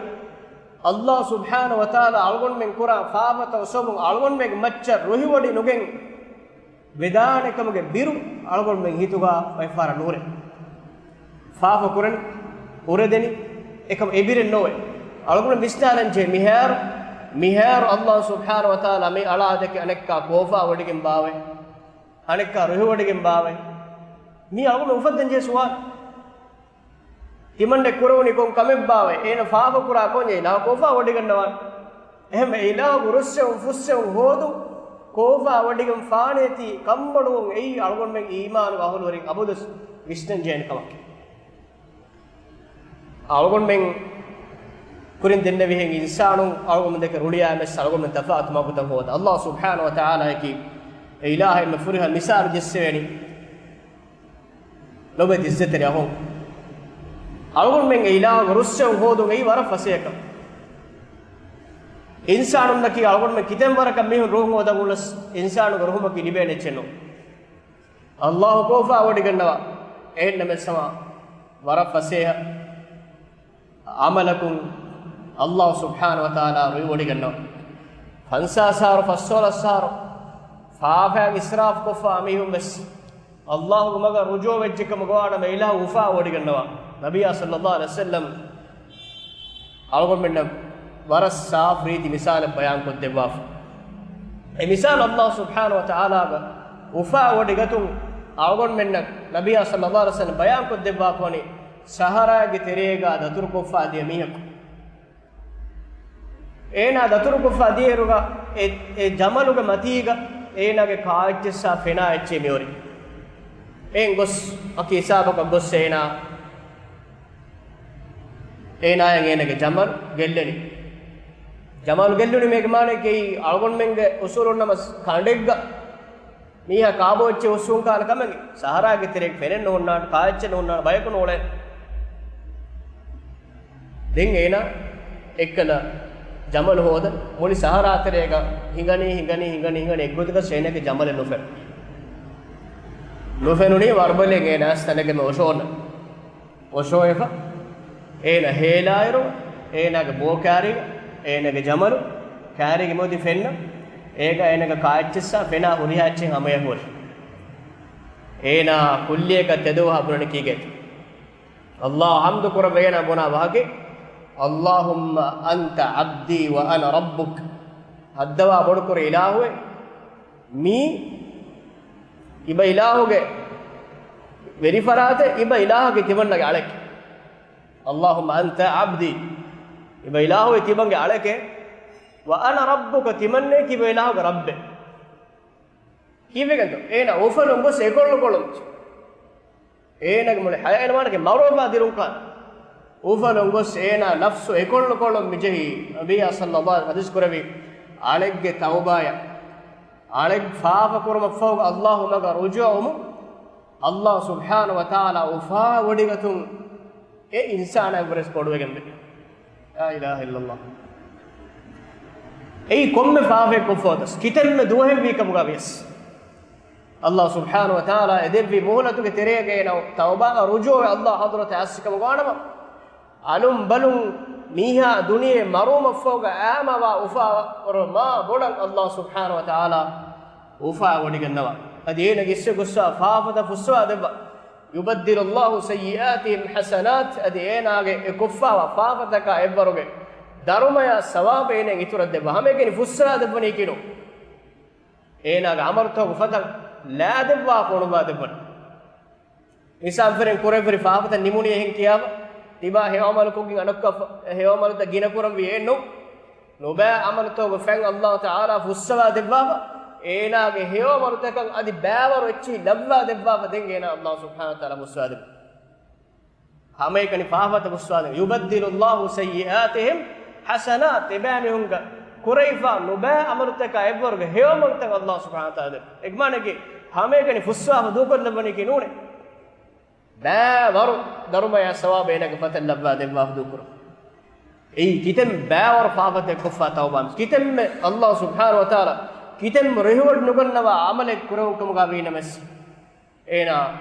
އައްލާހު ސުބްޙާނަހު ވަ ތަޢާލާ އަޅުގަނޑުމެން ކުރާ ފާފަތައް ސަބަބުން އަޅުގަނޑުމެންގެ މައްޗަށް ރުހިވޮޑި ނުގެން، ވެދާނެކަމުގެ ބިރު އަޅުގަނޑުމެން ހިތުގަ ބައެއްފަހަރަށް ނޫރޭ. ފާފަ ކުރަން އުރެދެނީ އެކަމަ އެބިރެއް ނޯވޭ. އަޅުގަނޑު ވިސްނާލަން ޖެހޭ މިހާރު، މިހާރު އައްލާހު ސުބްޙާނަހު ވަ ތަޢާލާ މި އަޅާ ދެކެ އަނެއްކާ ކޯފާ ވޮޑިގެން ބާވައޭ، އަނެއްކާ ރުހިވޮޑިގެން ބާވައޭ. މީ އަޅުގަނޑު އުފައްދަން ޖެހޭ ސުވާލު. ތިމަންނެ ކުރެވުނީ ކޮން ކަމެއްބާވައޭ؟ އޭނަ ފާފަ ކުރާ ކޮން އިލާހަކު ކޯފާ ވޮޑިގަންނަވާނެ؟ އެހެން އެ އިލާހުގެ ރުއްސެވުން ފުއްސެވުން ހޯދުން، ކޯފާ ވޮޑިގެން ފާނޭތީ ކަންބޮޑުވުން އެއީ އަޅުގަނޑުމެން އީމާނު އަހުލުވެރިން އަބަދުވެސް ވިސްނަން ޖެހޭނެ ކަމަކީ. އަޅުގަނޑުމެން ކުރިން ދެންނެވިހެން އިންސާނުން އަޅުގަނޑު ދެކެ ރުޅިއައިމެސް އަޅުގަނޑުމެން ތަފާތު މަގުތައް ހޯދަ. އައްލާހު ސުބްޙާނަހު ވަ ތަޢާލާއަކީ އެ އިލާހަށް އެންމެ ފުރިހަމަ މިސާލު ޖެއްސެވޭނީ. ލޮބުވެތި ޢިއްޒަތްތެރި އަޚުން، އަޅުގަނޑުމެން އެ އިލާހުގެ ރުއްސެވުން ހޯދުން އެއީ ވަރަށް ފަސޭހަކަން. އިންސާނުންނަކީ އަޅުގަނޑުމެން ކިތަން ވަރަކަށް މީހުން ރުހުން ހޯދަން އުޅަސް އިންސާނުގެ ރުހުމަކީ ލިބޭނެ އެއްޗެއް ނޫން. އައްލާހު ކޯފާވޮޑިގަންނަވާ. އެހެންނަމަވެސް ހަމަ ވަރަށް ފަސޭހަ ޢަމަލަކުން އައްލާހު ސުބްޙާނަހު ވަތަޢާލާ ރުއިވޮޑިގަންނަވާ. ފަންސާސް އަހަރު، ފަސްސޮޅަސް އަހަރު ފާފައިން އިސްރާފު ކޮށްފަ މީހުން ވެސް އައްލާހުގެ މަގަށް ރުޖޫޢަ ވެއްޖެ ކަމަށް ގޮވާނަމަ އިލާހު އުފާވޮޑިގަންނަވާ. ނަބިއްޔާ ޞައްލައްލާހު ޢަލައިހި ވަސައްލަމް އަޅުގަނޑުމެންނަށް ވަރަށް ސާފު ރީތި މިސާލެއް ބަޔާންކޮށްދެއްވާފަ. އެ މިސާލު އައްލާހު ސުބްޙާނަހު ވަތަޢާލާގެ އުފާވޮޑިގަތުން އަޅުގަނޑުމެންނަށް ނަބިއްޔާ ޞައްލައްލާހު ޢަލައިހި ވަސައްލަމް ބަޔާންކޮށްދެއްވާފަ ވަނީ، ސަހަރާގެ ތެރޭގަ ދަތުރުކޮށްފަ ދިޔަ މީހަކު. އޭނާ ދަތުރުކޮށްފަ ދިޔައިރުގަ އެ، އެ ޖަމަލުގެ މަތީގަ އޭނާގެ ކާއެއްޗެއްސާ ފެނާ އެއްޗެއް މިއޮތް. އެހެން ގޮސް ވަކި ހިސާބަކަށް ގޮސް އޭނާ، އޭނާއަށް އޭނާގެ ޖަމަލު ގެއްލެނީ. ޖަމަލު ގެއްލުނީމޭގެ މާނައަކީ އަޅުގަނޑުމެންގެ އުސޫލުން ނަމަ ކަނޑެއްގަ މީހާ ކާބޯއެއްޗެއް އުއްސުން ކާލަ ކަމެއް. ސަހަރާގެ ތެރޭގަ ފެނެއް ނޯންނާނެ، ކާއެއްޗެއް ނޯންނާނެ، ބަޔަކު ނޫޅޭ. ދެން އޭނާ އެއްކަލަ ޖަމަލު ހޯދަން މުޅި ސަހަރާ ތެރޭގަ ހިނގަނީ، ހިނގަނީ، ހިނގަނީ، ހިނގަނީ، އެއްގޮތަކަށް އޭނާގެ ޖަމަލެއް ނުފެނުނު. ނުފެނުނީ ވަރުބަލި އޭނާ އައިސް ތަނެއްގަ އޮށޯން. އޮށޯވެފަ އޭނާ ހޭލާއިރު، އޭނާގެ ބޯ ކާރީގަ، އޭނާގެ ޖަމަލު ކާރީގެ މިއޮތީ ފެންނަ، އޭގަ އޭނާގެ ކާއެއްޗެއްސާ ފެނާ ހުރިހާ އެއްޗެއް ހަމަޔަށް ހުރި. އޭނާ ކުއްލިއަކަށް ތެދުވާ ބުނަނީ ކީކޭތަ؟ އައްލާހަށް ޙަމްދު ކުރައްވަ އޭނާ ބުނާ ވާހަކަ، اللهم أنت عبدي وأنا ربك. ހައްދަވާ ބޮޑުކުރި އިލާހުވެ، މީ އިބަ އިލާހުގެ ވެރިފަރާތެއް، އިބަ އިލާހަކީ ތިމަންނަގެ އަޅެކެ. اللهم أنت عبدي، އިބަ އިލާހުވެ ތިމަންގެ އަޅެކެ. وأنا ربك، ތިމަންނޭ ކިބަ އިލާހުގެ ރައްބެ. ކީއްވެގެންތޯ؟ އޭނާ އުފަލުން ގޮސް އެކޮޅު ކޮޅުން އޭނާގެ މުޅި ޙަޔާތް ވާނެ މަރުވާ ދިރުން ކާ. އުފަލުން ގޮސް އޭނާ ނަފްސު އެކޮޅު ކޮޅުން މިޖެހި. ނަބިއްޔާ ޞައްލައްލާހު ޙަދީޘް ކުރެއްވި، އަޅެއްގެ ތައުބާޔަށް، އަޅެއް ފާފަ ކުރުމަށްފަހު އައްލާހު މަގަށް ރުޖޫޢަވުމުން އައްލާހު ސުބްޙާނަހު ވަތަޢާލާ އުފާވޮޑިގަތުން އެ އިންސާނާ އެއްވެސް ބޮޑުވެގެންވޭ. لا إله إلا الله. އެއީ ކޮންމެ ފާފައެއް ކޮށްފަވަތަސް ކިތަންމެ ދުވަހެއްވީ ކަމުގަ ވިޔަސް، އައްލާހު ސުބްޙާނަހު ވަތަޢާލާ އެ ދެއްވި މުހުލަތުގެ ތެރޭގައި ތައުބާގަ ރުޖޫޢަވެ އައްލާހު ޙަޟްރަތަށް އައިސްފިކަމުގަ ވާނަމަ، އަލުން ބަލުން މީހާ ދުނިޔެ މަރުވުމަށްފަހުގަ އާމާވާ އުފާވަރު މާ ބޮޑަށް އައްލާހު ސުބްޙާނަހު ވަތަޢާލާ އުފާވޮޑިގަންނަވާ. އަދި އޭނަގެ އިސްވެ ގޮއްސާ ފާފަތައް ފުއްސަވާ ދެއްވާ. يبدل الله سيئاتهم حسنات، އަދި އޭނާގެ އެ ކޮށްފާވާ ފާފަތަކާ އެއްވަރުގެ ދަރުމަޔާ ސަވާބެއް އޭނައަށް އިތުރަށް ދެއްވާ. ހަމައެކަނި ފުއްސަވާ ދެއްވަނީކީ ނޫން. އޭނާގެ ޢަމަލުތަކުގެ ފަތަން ލާދެއްވާ ފޮނުވާ ދެއްވަން. މިސާލު ފެރެން ކުރެއްވި ފާފަތައް ނިމުނީ އެހެން ކިޔާފަ، ތިބާ ހެޔޮ ޢަމަލުކޮށްގެން އަނެއްކާ ހެޔޮ ޢަމަލުތައް ގިނަ ކުރަންވީ އެއްނު. ނުބައި ޢަމަލުތަކުގެ ފަތް އައްލާހު ތަޢާލާ ފުއްސަވާ ދެއްވާފަ، އޭނާގެ ހެޔޮ ޢަމަލުތަކަށް އަދި ބައިވަރު އެއްޗެހި ލައްވާ ދެއްވާފަ، ދެން އޭނާ އައްލާހު ސުބްޙާނަހު ވަތަޢާލާ ފުއްސަވާ ދެއްވާ. ހަމައެކަނި ފާފަތައް ފުއްސަވާ ދެއްވާ. يبدل الله سيئاتهم حسنات، އެބައިމީހުންގެ ކުރެވިފާ ނުބައި ޢަމަލުތަކާ އެއްވަރުގެ ހެޔޮ ޢަމަލުތައް އައްލާހު ސުބްޙާނަހު ވަތަޢާލާ ދެއްވާ. އެގެ މާނައަކީ ހަމައެކަނި ފުއްސަވާފަ ދޫކޮށްލައްވަނީކީ ނޫނޭ. ބައިވަރު ދަރުމަޔާ ސަވާބެއް އޭނާގެ ފަތަށް ލައްވާ ދެއްވާފަ ދޫކުރުން. އެއީ ކިތަންމެ ބައިވަރު ފާފަތައް ކޮށްފާ ތައުބާ. ކިތަންމެ އައްލާހު ސުބްޙާނަހު ވަތަޢާލާ ކިތަންމެ ރިވާޑް ނުގަންނަވާ ޢަމަލެއް ކުރެވުން ކަމުގަ ވީނަމަވެސް، އޭނާ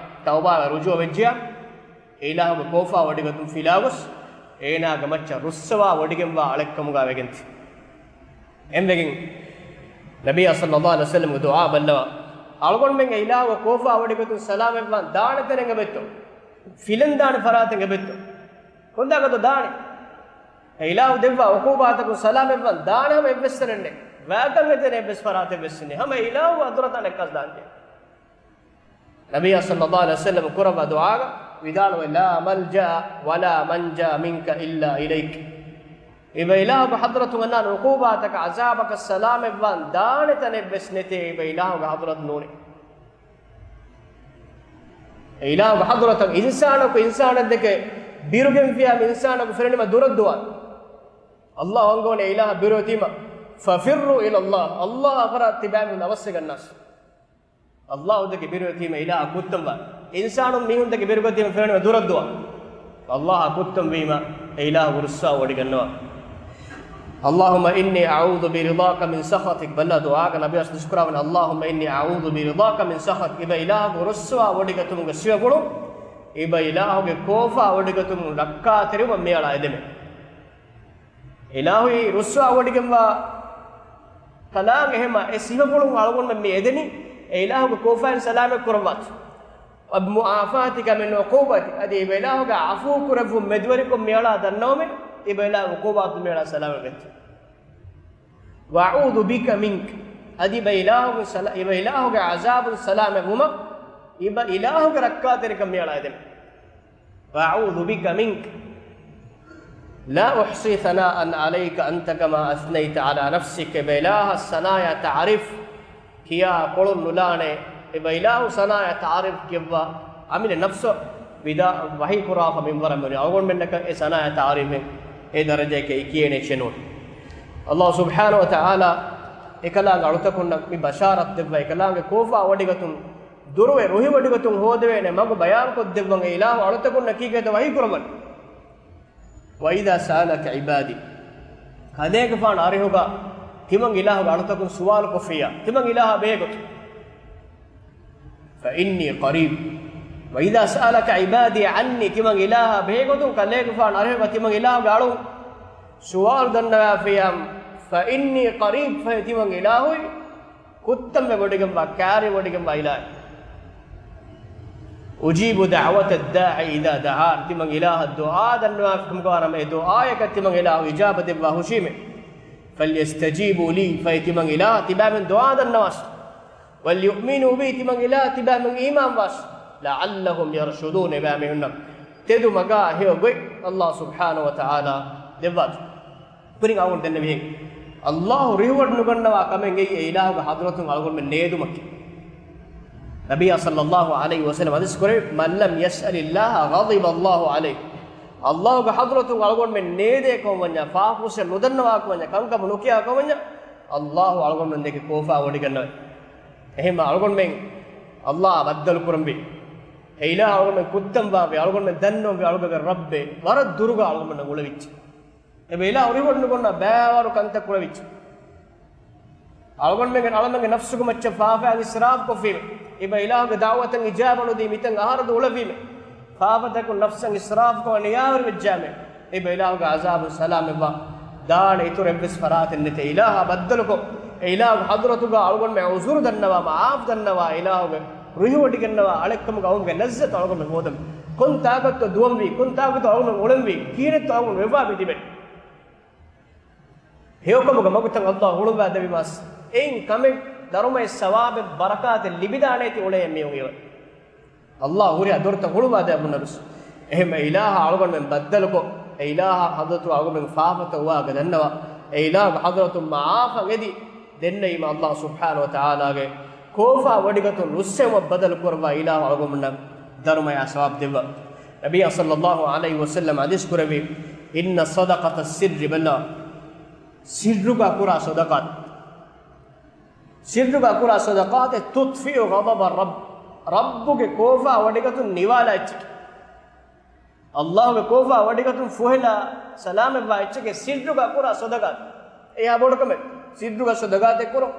ތައުބާވެ ރުޖޫޢަ ވެއްޖިޔާ، އެ އިލާހުގެ ކޯފާވޮޑިގަތުން ފިލާގޮސް، އޭނާގެ މައްޗަށް ރުއްސަވާ ވޮޑިގެންވާ އަޅެއްކަމުގަ ވެގެންތި. އެންވެގެން، ނަބިއްޔާ ޞައްލައްލާހު ޢަލައިހި ވަސައްލަމްގެ ދުޢާ ބައްލަވާ، އަޅުގަނޑުމެންގެ އިލާހުގެ ކޯފާވޮޑިގަތުން ސަލާމަތްވާން ދާނެ ތަނެއް އެބައޮތްތޯ؟ ފިލަން ދާނެ ފަރާތެއް އެބައޮތްތޯ؟ ކޮންތާކަށްތޯ ދާނީ؟ އެ އިލާހު ދެއްވާ ޢުޤޫބާތަކުން ސަލާމަތްވާން ދާނެ ހަމަ އެއްވެސް ތަނެއް ނެތް. ވާކަން އެދޭނެ އެއްވެސް ފަރާތެއް ވެސް ނެތް. ހަމަ އެ އިލާހު ޙަޟްރަތަށް އަނެއްކާސް ދާންޖެހޭ. ނަބިއްޔާ ޞައްލައްލާހު ޢަލައިހި ވަސައްލަމަ ކުރައްވާ ދުޢާގަ ވިދާޅުވޭ، لا ملجأ ولا منجا منك إلا إليك. އިބަ އިލާހުގެ ޙަޟްރަތުން އަންނާނެ ޢުޤޫބާތަކަށް، ޢަޛާބަކަށް ސަލާމަތްވާން ދާނެ ތަނެއް ވެސް ނެތޭ، އިބަ އިލާހުގެ ޙަޟްރަތު ނޫނީ. އެ އިލާހުގެ ޙަޟްރަތަށް އިންސާނަކު އިންސާނެއްދެކެ ބިރުގެންފިޔާ މި އިންސާނަކު ފެނުނީމަ ދުރަށް ދުވާން. އައްލާހު އަންގަވަނީ އެ އިލާހަށް ބިރުވެތީމަ، ففروا إلى الله، އައްލާހަށް ފަރާތް ތިބާމީހުން އަވަސްވެގަންނާށި. އައްލާހު ދެކެ ބިރުވެތީމަ އިލާހަށް ކުއްތަންވާން. އިންސާނުން މީހުން ދެކެ ބިރުގަތީމަ ފެނުނީމަ ދުރަށް ދުވާން. އައްލާހަށް ކުއްތަންވީމަ އެ އިލާހު ރުއްސަވާ ވޮޑިގަންނަވާ. اللهم إني أعوذ برضاك من سخطك. ބަލާ ދުޢާގަ ނަބިއްޔާ ދުސްކުރާވަނީ، اللهم إني أعوذ برضاك من سخطك. އިބަ އިލާހުގެ ރުއްސުވާ ވޮޑިގަތުމުގެ ސިފަފުޅު، އިބަ އިލާހުގެ ކޯފާ ވޮޑިގަތުމުން ރައްކާތެރިވުމަށް މިއަޅާ އެދެމެ. އިލާހުއީ ރުއްސުވާ ވޮޑިގެންވާ ކަލާނގެ ހެމަ އެ ސިފަފުޅުން އަޅުގަނޑުމެން މި އެދެނީ، އެ އިލާހުގެ ކޯފާއިން ސަލާމަތް ކުރައްވާތި. ومن عافاتك من عقوبتك، އަދި އިބަ އިލާހުގެ ޢަފޫ ކުރެއްވުން މެދުވެރިކޮށް މިއަޅާ ދަންނަވަމެ، އިބަ އިލާހު ޢުޤޫބާތު މިއަޅާ ސަލާމަތް ވެއްޖެ. وأعوذ بك منك، އަދި އިބަ އިލާހުގެ ސަލާ-، އިބަ އިލާހުގެ ޢަޒާބުން ސަލާމަތް ވުމަށް، އިބަ އިލާހުގެ ރައްކާތެރިކަން މިއަޅާ އެދެމެ. وأعوذ بك منك لا أحصي ثناء عليك أنت كما أثنيت على نفسك. އިބަ އިލާހަށް ސަނާޔާ ތަޢުރީފް ކިޔާ ކޮޅުން ނުލާނެ. އިބަ އިލާހު ސަނާޔާ ތަޢުރީފް ކިޔައްވާ އަމިއްލަ ނަފްސަށް ވިދާ ވަޙީ ކުރާފަ މިންވަރަށް މި އަޅުގަނޑުމެންނަކަށް އެ ސަނާޔާ ތަޢުރީފެއް އެ ދަރަޖައަކަށް އެ ކިޔޭނެ އެއްޗެއްނޫން. ﷲ ސުބްޙާނަހޫ ވަތަޢާލާ އެކަލާނގެ އަޅުތަކުންނަށް މި ބަޝާރަތް ދެއްވާ، އެކަލާނގެ ކޯފާ ވޮޑިގަތުން ދުރުވެ ރުހިވޮޑިގަތުން ހޯދެވޭނެ މަގު ބަޔާންކޮށްދެއްވަން އެ އިލާހު އަޅުތަކުންނަށް ކީކޭތޯ ވަޙީ ކުރައްވަނީ. وإذا سألك عبادي، ކަލޭގެފާނު އަރިހުގަ ތިމަން އިލާހުގެ އަޅުތަކުން ސުވާލު ކޮށްފިއްޔާ، ތިމަން އިލާހާ ބެހޭގޮތުން. فإني قريب. وإذا سألك عبادي عني، ތިމަން އިލާހާ ބެހޭގޮތުން ކަލޭގެފާނު އަރިހުގަ ތިމަން އިލާހުގެ އަޅުން ސުވާލު ދަންނަވާފިއްޔާ، فإني قريب، ފަހެ ތިމަން އިލާހުއި ކުއްތަންވެ ވޮޑިގެންވާ، ކާރި ވޮޑިގެންވާ އިލާހެއް. أجيب دعوة الداع إذا دعان، ތިމަން އިލާހަށް ދުޢާ ދަންނަވާފިކަމުގަ ވާނަމަ އެ ދުޢާއަކަށް ތިމަން އިލާހު އިޖާބަ ދެއްވާ ހުށީމެ. فليستجيبوا لي، ފަހެ ތިމަން އިލާހަށް ތިބާމެން ދުޢާ ދަންނަވާށި. وليؤمنوا بي، ތިމަން އިލާހަށް ތިބާމެން އީމާންވާށި. لعلهم يرشدون، އެބާމީހުންނަށް ތެދު މަގާ ހެޔޮ ގޮތް ﷲ ސުބްޙާނަހޫ ވަތަޢާލާ ދެއްވާތި. ކުރިން އަޅުގަނޑު ދެންނެވިހެން، ﷲ ރިހުވަޑު ނުގަންނަވާ ކަމެއް އެއީ އެ އިލާހުގެ ޙަޟްރަތުން އަޅުގަނޑުމެން ނޭދުމަކީ. ނަބިއްޔާ ޞައްލައްލާހު ޢަލައިހި ވަސައްލަމް ޙަދީޘް ކުރެއްވި، من لم يسأل الله غضب الله عليه. ﷲގެ ޙަޟްރަތުން އަޅުގަނޑުމެން ނޭދޭ ކަމަށް ވަންޏާ، ފާފަ ފުށެއް ނުދަންނަވާ ކަމަށް ވަންޏާ، ކަންކަމަށް ނުކިޔާ ކަމަށް ވަންޏާ، ﷲ އަޅުގަނޑުމެން ދެކެ ކޯފާ ވޮޑިގަންނަވައި. އެހެންމަ އަޅުގަނޑުމެން ﷲ ބައްދަލު ކުރަންވީ. އެ އިލާހު އަޅުގަނޑުމެން ކުއްތަންވާންވީ، އަޅުގަނޑުމެން ދަންނަވަންވީ އަޅުގަނޑުގެ ރައްބެއް ވަރަށް ދުރުގަ އަޅުގަނޑުމެންނަށް އުޅެވިއްޖެ. އެބަ އިލާހު ރިހުވަޑު ނުގަންނަ ބައިވަރު ކަންތައް ކުރެވިއްޖެ. އަޅުގަނޑުމެންގެ އަޅަމެންގެ ނަފްސުގެ މައްޗަށް ފާފައިން އިސްރާފް ކޮށްފީމެ. އެބަ އިލާހުގެ ދަޢުވަތަށް އިޖާބަ ނުދީ މިތަން އަހަރު ދު އުޅެވީމެ. ފާފަތަކުން ނަފްސަށް އިސްރާފްކޮށް ނިޔާވެރިވެއްޖާމެ. އެބަ އިލާހުގެ ޢަޒާބުން ސަލާމަތްވާ. ދާނެ އިތުރު އެއްވެސް ފަރާތެއް ނެތޭ. އިލާހާ ބައްދަލުކޮށް، އެ އިލާހުގެ ޙަޟްރަތުގަ އަޅުގަނޑުމެން ޢުޛުރު ދަންނަވާ، މަޢާފް ދަންނަވާ، އިލާހުގެ ރުހިވޮޑިގަންނަވާ އަޅެއްކަމުގަ އައުމުގެ ލައްޒަތު އަޅުގަނޑުމެން ހޯދަން. ކޮން ތާކަށްތޯ ދުވަންވީ، ކޮން ތާކަށްތޯ އަޅުގަނޑު އުޅެންވީ، ކިހިނެއްތޯ އަޅުގަނޑު ވެވާ މި ތިބެނީ. ހެޔޮކަމުގެ މަގުތައް ﷲ ހުޅުވާދެވީމަސް، އެއިން ކަމެއް ދަރުމައެއް ސަވާބެއް ބަރަކާތެއް ލިބިދާނޭތީ އުޅޭ މީހުން އިވެ. ﷲ ހުރިހާ ދޮރުތައް ހުޅުވާދެއްވުނަރުސް. އެހެން އެ އިލާހާ އަޅުގަނޑުމެން ބައްދަލުކޮށް، އެ އިލާހާ ޙަޟްރަތު އަޅުގަނޑުމެން ފާފަތައް އުވާގަ ދަންނަވާ، އެ އިލާހުގެ ޙަޟްރަތުން މަޢާފަށް އެދި ދެންނެވީމަ ﷲ ސުބްޙާނަހޫ ވަތަޢާލާގެ ކޯފާ ވޮޑިގަތުން ރުއްސެވުމަށް ބަދަލު ކުރައްވާ އިލާހު އަޅުގަނޑުމެންނަށް ދަރުމަޔާ ސަވާބު ދެއްވާ. ނަބިއްޔާ ޞައްލައްލާހު ޢަލައިހި ވަސައްލަމް ޙަދީޘް ކުރެއްވި، إن صدقة السر، ބަލާ، ސިއްރުގަ ކުރާ ޞަދަޤާތް، ސިއްރުގަ ކުރާ ޞަދަޤާތެއް، تطفئ غضب الرب، ރައްބުގެ ކޯފާ ވޮޑިގަތުން ނިވާލާ އެއްޗެކޭ. ﷲގެ ކޯފާ ވޮޑިގަތުން ފުހެލާ ސަލާމަތްވާ އެއްޗެކޭ ސިއްރުގަ ކުރާ ޞަދަޤާތް. އެހާ ބޮޑު ކަމެއް. ސިއްރުގަ ޞަދަޤާތެއް ކުރުން،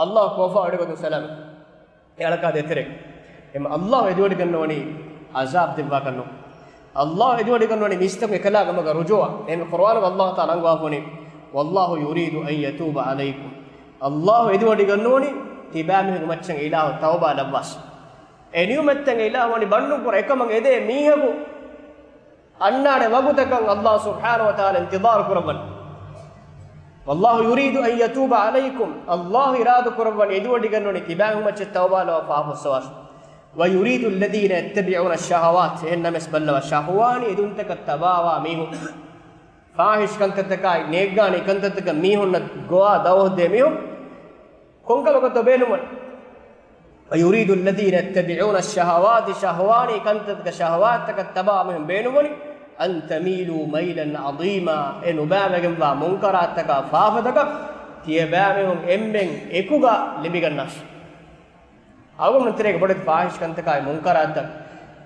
ﷲ ކޯފާ ވޮޑިގަތުން ސަލާމަތް. އެ އަޅަކާ ދޭތެރޭ. އެމަ ﷲ އެދިވޮޑިގަންނަވަނީ ޢަޒާބް ދެއްވާކަށް ނޫން. ﷲ އެދިވޮޑިގަންނަވަނީ މީސްތަކުން އެކަލާ ގަމަގަ ރުޖޫޢަ. އެހެން ޤުރުއާނުގަ ﷲ ތަޢާލާ އަންގަވާފަވަނީ، والله يريد أن يتوب عليكم. ﷲ އެދިވޮޑިގަންނަވަނީ ތިބާމީހުންގެ މައްޗަށް އިލާހު ތައުބާ ލައްވާސް. އެ ނިޢުމަތްތައް އިލާހު ވަނީ ބަންނުން ކުރާ އެކަމަށް އެދޭ މީހަކު އަންނާނެ ވަގުތަކަށް ﷲ ސުބްޙާނަހޫ ވަތަޢާލާ އިންތިޒާރު ކުރައްވަން. والله يريد أن يتوب عليكم. ﷲ އިރާދަ ކުރައްވަނީ އެދިވޮޑިގަންނަވަނީ ތިބާމީހުން މައްޗަށް ތައުބާ ލަވާ ފާފަ ފުއްސަވާށި. ويريد الذين يتبعون الشهوات. އެހެން ނަމަވެސް ބައްލަވާ، ޝަހުވާނީ އެދުންތަކަށް ތަބާވާ މީހުން، ފާޙިޝް ކަންތައްތަކާއި ނޭއްގާނީ ކަންތައްތަކަށް މީހުންނަށް ގޮވާ ދަޢުވަތު ދޭ މީހުން ކޮންކަމަކަށްތޯ ބޭނުންވަނީ؟ ويريد الذين يتبعون الشهوات، ޝަހުވާނީ ކަންތައްތަކަށް، ޝަހުވާތްތަކަށް ތަބާވާ މީހުން ބޭނުންވަނީ، أن تميلوا ميلا عظيما، އެ ނުބައިވެގެންވާ މުންކަރާތްތަކާ ފާފަތަކަށް ތިޔަބައިމީހުން އެންމެން އެކުގަ ލިބިގަންނާށި. އަޅުގަނޑުމެން ތެރޭގަ ބޮޑެތި ފާޙިޝް ކަންތަކާއި މުންކަރާތްތައް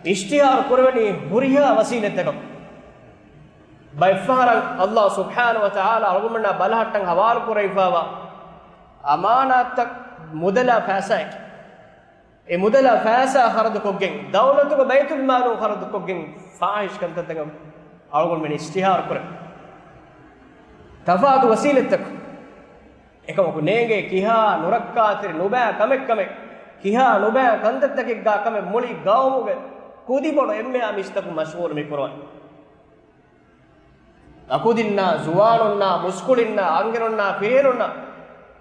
އިޝްތިހާރު ކުރެވެނީ ހުރިހާ ވަސީލަތްތަކަށް. ބައެއްފަހަރަށް ﷲ ސުބްޙާނަހޫ ވަތަޢާލާ އަޅުގަނޑުމެންނާ ބަލަހައްޓަން ހަވާލު ކުރެވިފައިވާ އަމާނާތްތައް މުދަލާ ފައިސާއެކޭ. އެ މުދަލާ ފައިސާ ޚަރަދުކޮށްގެން، ދައުލަތުގެ ބައިތުލްމާލުން ޚަރަދުކޮށްގެން، ފާޙިޝް ކަންތައްތަކަށް އަޅުގަނޑުމެން އިޝްތިހާރު ކުރަން. ތަފާތު ވަސީލަތްތަކުން. އެކަމަކު ނޭނގޭ ކިހާ ނުރައްކާތެރި ނުބައި ކަމެއް ކަމެއް، ކިހާ ނުބައި ކަންތައްތަކެއްގާ ކަމެއް މުޅި ގައުމުގެ ކުދިބޮޑު އެންމެހާ މީސްތަކުން މަޝްޣޫލު މި ކުރަން. އަކުދިންނާ، ޒުވާނުންނާ، މުސްކުޅިންނާ، އަންހެނުންނާ، ފިރިހެނުންނާ،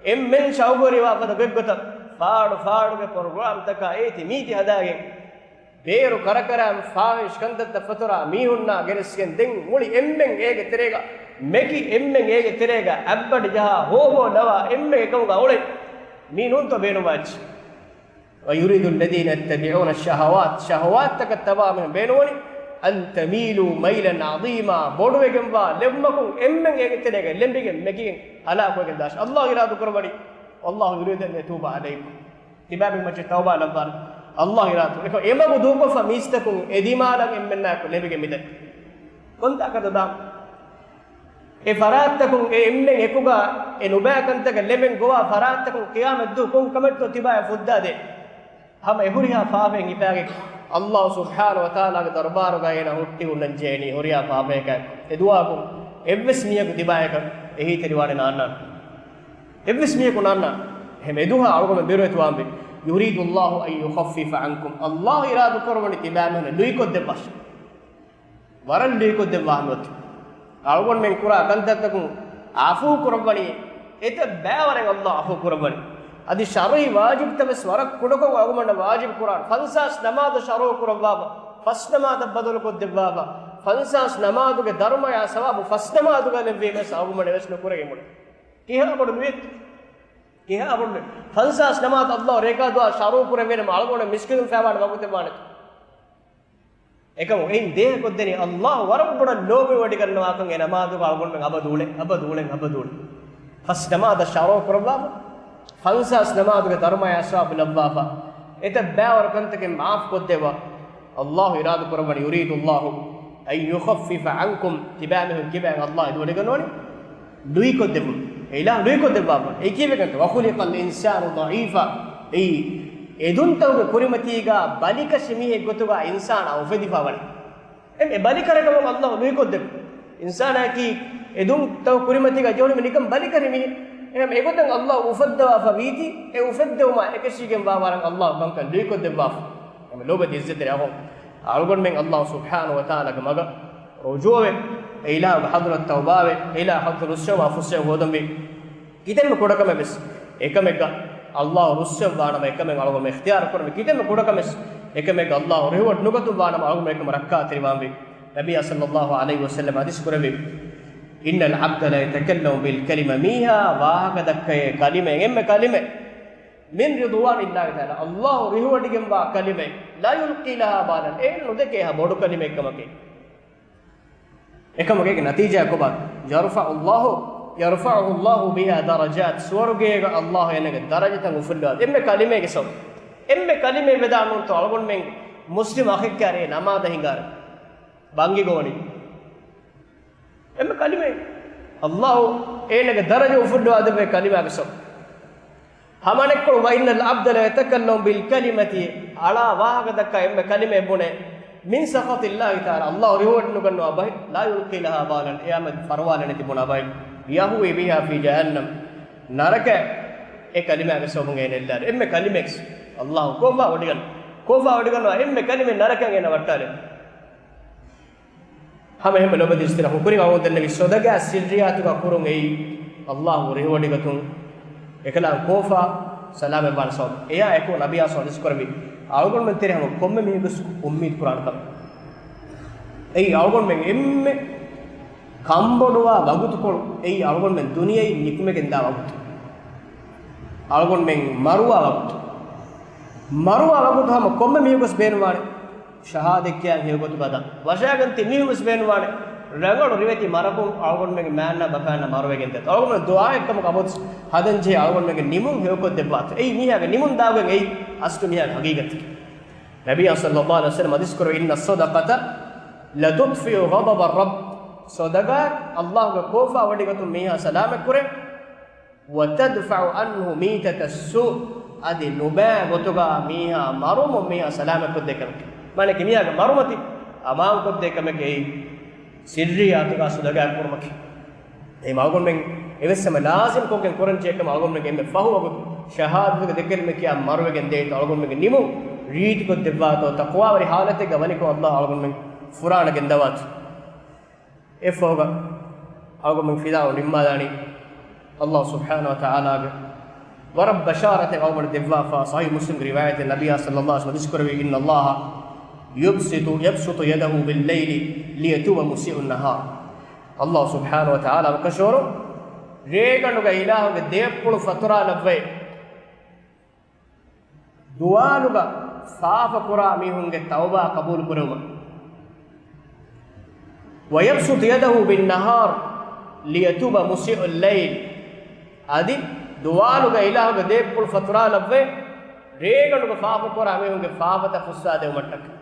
އެންމެން ޝައުގުވެރިވާފަދަ ގޮތްގޮތަށް ފާޑު ފާޑުގެ ޕްރޮގްރާމްތަކާ އޭތި މީތި ހަދާގެން، ބޭރު ކަރަކަރާން ފާޙިޝް ކަންތައްތައް ފަތުރާ މީހުންނާ ގެނެސްގެން ދެން މުޅި އެންމެން އޭގެ ތެރޭގަ މެކި، އެންމެން އޭގެ ތެރޭގަ އަތްބަޑި ޖަހާ ހޯހޯ ލަވާ އެންމެން އެކަމުގަ އުޅެން. މީ ނޫންތޯ ބޭނުންވާ އެއްޗެއް؟ وَيُرِيدُ الَّذِينَ يَتَّبِعُونَ الشَّهَوَاتِ، ޝަހަވާތްތަކަށް ތަބާވާ މީހުން ބޭނުންވަނީ، أَن تَمِيلُوا مَيْلًا عَظِيمًا، ބޮޑުވެގެންވާ ލެއްވުމަކުން އެންމެން އޭގެ ތެރޭގަ ލެނބިގެން މެކިގެން ހަލާކުވެގެން ދާށޭ. ﷲ އިރާދަ ކުރައްވަނީ، وَاللَّهُ يُرِيدُ أَن يَتُوبَ عَلَيْكُمْ، ތިބާމެން މައްޗަށް ތައުބާ ލައްވާނެ. ﷲ އިރާދަ. އެކަމަ އެމަގު ދޫކޮށްފަ މީސްތަކުން އެދިމާލަށް އެންމެންނާއެކު ލެނބިގެން މިދަނީ. ކޮންތާކަށްތޯ ދާން؟ އެ ފަރާތްތަކުން އެ އެންމެން އެކުގަ އެ ނުބައި ކަންތަކަށް ލެމެން ގޮވާ ފަރާތްތަކުން ޤިޔާމަތްދުވަހު ކޮން ކަމެއްތޯ ތިބާޔަށް ފުއްދާދޭ؟ ހަމަ އެ ހުރިހާ ފާފައެއް ހިފާގެން ﷲ ސުބްޙާނަހޫ ވަތަޢާލާގެ ދަރުބާރުގަ އޭނަ ހުއްޓި ހުންނަން ޖެހެނީ ހުރިހާ ފާފައަކަށް. އެދުވަހަކު އެއްވެސް މީހަކު ތިބާޔަކަށް އެހީތެރިވާނެ ނާންނާނެ. އެއްވެސް މީހަކު ނާންނާނެ. އެހެން އެދުވަހަށް އަޅުގަނޑު ބޭރުވެތިވާންވީ. يُرِيدُ اللَّهُ أَن يُخَفِّفَ عَنكُمْ، ﷲ އިރާދަ ކުރައްވަނީ ތިބާމީހުންނަށް ލުއިކޮށްދެއްވާށޭ. ވަރަށް ލުއިކޮށްދެއްވާ ހަމަ އޮތީ. އަޅުގަނޑުމެން ކުރާ ކަންތައްތަކުން އަފޫ ކުރައްވަނީ، އެތައް ބައިވަރެއް ﷲ އަފޫ ކުރައްވަނީ. އަދި ޝަރުޢީ ވާޖިބުތައް ވެސް ވަރަށް ކުޑަކޮށް އަޅުގަނޑަށް ވާޖިބު ކުރާނެ. ފަންސާސް ނަމާދު ޝަރުޢު ކުރައްވާފަ، ފަސް ނަމާދަށް ބަދަލުކޮށްދެއްވާފަ، ފަންސާސް ނަމާދުގެ ދަރުމަޔާ ސަވާބު ފަސް ނަމާދުގަ ލެއްވީމަ ވެސް އަޅުގަނޑުމެން އެވެސް ނުކުރެގެން ބުނޭ. ކިހާ ބޮޑު ނުވެތް؟ ކިހާ ބޮޑު ނުވެތް؟ ފަންސާސް ނަމާދު ﷲ ރޭކާ ދުވާ ޝަރުޢު ކުރެވޭނަމަ އަޅުގަނޑު މިސްކިތުން ފައިވާނެ ވަގުތެއް ވާނެ. އެކަމު އެއިން ދޭހަކޮށްދެނީ ﷲ ވަރަށް ބޮޑަށް ލޯބިވެވަޑިގަންނަވާކަން އެ ނަމާދުގަ އަޅުގަނޑުމެން އަބަދު އުޅެން، އަބަދު އުޅެން، އަބަދު އުޅެން. ފަސް ނަމާދަށް ޝަރުޢު ކުރައްވާފަ، ފަންސާސް ނަމާދުގެ ދަރުމަޔާ ސަވާބު ލައްވާފަ، އެތައް ބައިވަރު ކަންތަކެއް މާފު ކޮށްދެއްވާ. ﷲ އިރާދަ ކުރައްވަނީ، يُرِيدُ اللَّهُ أَن يُخَفِّفَ عَنكُمْ، ތިބާމީހުން ކިބައިން ﷲ އެދުވަޑިގަންނަވަނީ ލުއިކޮށްދެއްވުން. އެ އިލާހު ލުއިކޮށްދެއްވާފަ. އެ ކީއްވެގެންތަ؟ وَخُلِقَ الْإِنسَانُ ضَعِيفًا. އެއީ އެދުންތަކުގެ ކުރިމަތީގަ ބަލިކަށި މީހެއް ގޮތުގަ އިންސާނާ އުފެދިފަ ވަނީ. އެ ބަލިކަރަކަމަށް ﷲ ލުއިކޮށްދެއްވުން. އިންސާނާއަކީ އެދުންތަކު ކުރިމަތީގަ ޖެހުނު މި ނިކަން ބަލިކަށި މީހެއް. އެހެން އެގޮތަށް ﷲ އުފައްދަވާފަ ވީތީ، އެ އުފެއްދެވުމާ އެކަށީގެންވާ ވަރަށް ﷲ ކަންކަން ލުއިކޮށްދެއްވާފަ. އެމެ ލޯބި އިއްޒަތްތެރި އަޚުން، އަޅުގަނޑުމެން ﷲ ސުބްޙާނަހޫ ވަތަޢާލާގެ މަގަށް ރުޖޫޢަވެ، އެ އިލާހުގެ ޙަޟްރަތަށް ތައުބާވެ، އެ އިލާހުގެ ޙަޟްރަތަށް ރުއްސެވުމަށް ފުރުޞަތު ހޯދަންވީ. ކިތަންމެ ކުޑަކަމެއް ވެސް އެކަމެއްގަ ﷲ ރުއްސެއްވާނަމަ، އެކަމެއް އަޅުގަނޑު އިޚްތިޔާރު ކުރަންވީ. ކިތަންމެ ކުޑަކަމެއް ވެސް އެކަމެއްގަ ﷲ ރިހުވަޑު ނުގަތުންވާނަމަ، އަޅުގަނޑު އެކަމަށް ރައްކާތެރިވާންވީ. ނަބީ ޞައްލައްލާހު ޢަލައިހި ވަސައްލަމް ޙަދީޘް ކުރެއްވި، إِنَّ الْعَبْدَ لَيَتَكَلَّمُ بِالْكَلِمَةِ، މީހާ ވާހަކަ ދައްކައޭ ކަލިމައެއް، އެންމެ ކަލިމައެއް، مِنْ رِضْوَانِ اللَّهِ تَعَالَىٰ، ﷲ ރިހުވަޑިގެންވާ ކަލިމައެއް، لَا يُلْقِي لَهَا بَالًا، އޭނަ ނުދެކޭ އެހާ ބޮޑު ކަލިމައެއް ކަމަކީ. އެކަމުގެ ނަތީޖާ ކޮބާ؟ يَرْفَعُ اللَّهُ، يَرْفَعُهُ اللَّهُ بِهَا دَرَجَاتٍ، ސުވަރުގޭގަ ﷲ އޭނަގެ ދަރަޖަތައް އުފުއްލަވާ. އެންމެ ކަލިމައެއްގެ ސަބަބު، އެންމެ ކަލިމައެއް ވެދާނުންތޯ އަޅުގަނޑުމެން މުސްލިމް އަޚެއްގެ އަރޭ ނަމާދަށް ހިނގާރެ ބަންގި ގޮވަނީ. އެންމެ ކަލިމައެއް. ﷲ އޭނަގެ ދަރަޖަ އުފުއްލަވާ ދެއްވޭ ކަލިމާގެ ސަބަބު. ހަމަނެއްކޮޅު، وَإِنَّ الْعَبْدَ لَيَتَكَلَّمُ بِالْكَلِمَةِ، އަޅާ ވާހަކަ ދައްކާ އެންމެ ކަލިމައެއް ބުނޭ، مِنْ سَخَطِ اللَّهِ تَعَالَىٰ، ﷲ ރިހުވަޑިނުގަންނަވާ ބަހެއް، لَا يُلْقِي لَهَا بَالًا، އެއާމެދު ފަރުވާލެއް ނެތި ބުނާ ބަހެއް، يَهْوِي بِهَا فِي جَهَنَّمَ، ނަރަކަޔަށް އެ ކަލިމާގެ ސަބަބުން އޭނަ އެއްލާނެ. އެންމެ ކަލިމައެއް ﷲ ކޮށްވާ ވޮޑިގަން، ކޮށްވާ ވޮޑިގަންނަވާ އެންމެ ކަލިމައެއް ނަރަކަޔަށް އޭނަ ވައްޓާލެ. ހަމަ އެހެންމެ ލޯބިވެތި އިސްތިރާ ހުކުރި އަވަދަންނެވި ސޮދަގާ ސިއްރިއްޔާތުގަ ކުރުން އެއީ ﷲ ރިހުވަޑިގަތުން އެކަލާނގެ ކޯފާ ސަލާމަތްވާން ސަބަބު. އެޔާ އެކު ނަބިއްޔާ ސައްލަﷲ ޙަދީޘް ކުރެއްވި، އަޅުގަނޑުމެން ތެރެ ހަމަ ކޮންމެ މީހަކުވެސް އުއްމީދު ކުރާނެ ކަމެއް. އެއީ އަޅުގަނޑުމެން އެންމެ ކަންބޮޑުވާ ވަގުތުކޮޅު، އެއީ އަޅުގަނޑުމެން ދުނިޔެއިން ނިކުމެގެންދާ ވަގުތު. އަޅުގަނޑުމެން މަރުވާ ވަގުތު. މަރުވާ ވަގުތު ހަމަ ކޮންމެ މީހަކުވެސް ބޭނުންވާނެ ޝަހާދަތް ކިޔާން ހެޔޮގޮތުގަ ދާން. ވަށާގެން ތި މީހުންވެސް ބޭނުންވާނެ ރަނގަޅު ރިވެތި މަރަކުން އަޅުގަނޑުމެންގެ މާންނާ ބަފާންނާ މަރުވެގެން ދޭތޯ. އަޅުގަނޑުމެން ދުޢާއެއްކަމަކު އަބަދު ހަދަންޖެހޭ އަޅުގަނޑުމެންގެ ނިމުން ހެޔޮކޮށްދެއްވާތޯ. އެއީ މީހާގެ ނިމުން ދާގެން އެއީ އަސްލު މީހާގެ ހަގީގަތަކީ. ނަބިއްޔާ ޞައްލަﷲ ޢަލައިހި ވަސައްލަމް ޙަދީޘް ކުރެއްވި، إِنَّ الصَّدَقَةَ لَتُطْفِئُ غَضَبَ الرَّبِّ، ޞަދަޤާތް ﷲ ގެ ކޯފާ ވޮޑިގަތުން މީހާ ސަލާމަތްކުރޭ. وتدفع عنه ميتة السوء، އަދި ނުބައި ގޮތުގަ މީހާ މަރުމުން މީހާ ސަލާމަތްކޮށްދޭ ކަމެކޭ. މާނައަކީ މީހާގެ މަރުމަތި އަމާންކޮށްދޭ ކަމެކޭ އެއީ. ސިއްރިއްޔާތުގަ ޞަދަޤާތް ކުރުމަކީ. އެހެން އަޅުގަނޑުމެން އެވެސް ހަމަ ލާޒިމް ކޮށްގެން ކުރަންޖެހޭ ކަމަށް އަޅުގަނޑުމެންގެ އެންމެ ފަހު ވަގުތު ޝަހާދަތުގެ ދެކެލިމަ ކިޔާ މަރުވެގެން ދޭތޯ، އަޅުގަނޑުމެންގެ ނިމުން ރީތިކޮށްދެއްވާތޯ، ތަޤްވާވެރި ޙާލަތެއްގަ ވަނިކޮށް ﷲ އަޅުގަނޑުމެން ފުރާނަ ގެންދަވާތޯ. އެއަށްފަހުގަ އަޅުގަނޑުމެން ފިލާވަޅު ނިންމާލާނީ ﷲ ސުބްޙާނަހޫ ވަތަޢާލާގެ ވަރަށް ބަޝާރަތެއް އަޅުގަނޑު ދެއްވާފަ. ޞަޙީޙު މުސްލިމްގެ ރިވާޔަތެއް، ނަބިއްޔާ ޞައްލައްލާހު ޢަލައިހި ވަސައްލަމަ ޙަދީޘްކުރެއްވި، إن الله يبسط، يبسط يده بالليل ليتوب مسيء النهار. ﷲ ސުބްޙާނަހޫ ވަތަޢާލާ ކަށަވަރު ރޭގަނޑުގަ އިލާހުގެ ދޭއްޕުޅު ފަތުރާލައްވައި، ދުވާލުގަ ފާފަކުރާ މީހުންގެ ތައުބާ ޤަބޫލުކުރެވުމަށް. ويبسط يده بالنهار ليتوب مسيء الليل. އަދި ދުވާލުގަ އިލާހުގެ ދޭއްޕުޅު ފަތުރާލައްވައި، ރޭގަނޑުގަ ފާފަކުރާ މީހުންގެ ފާފަތައް ފުއްސާދެވުމަށްޓަކައި.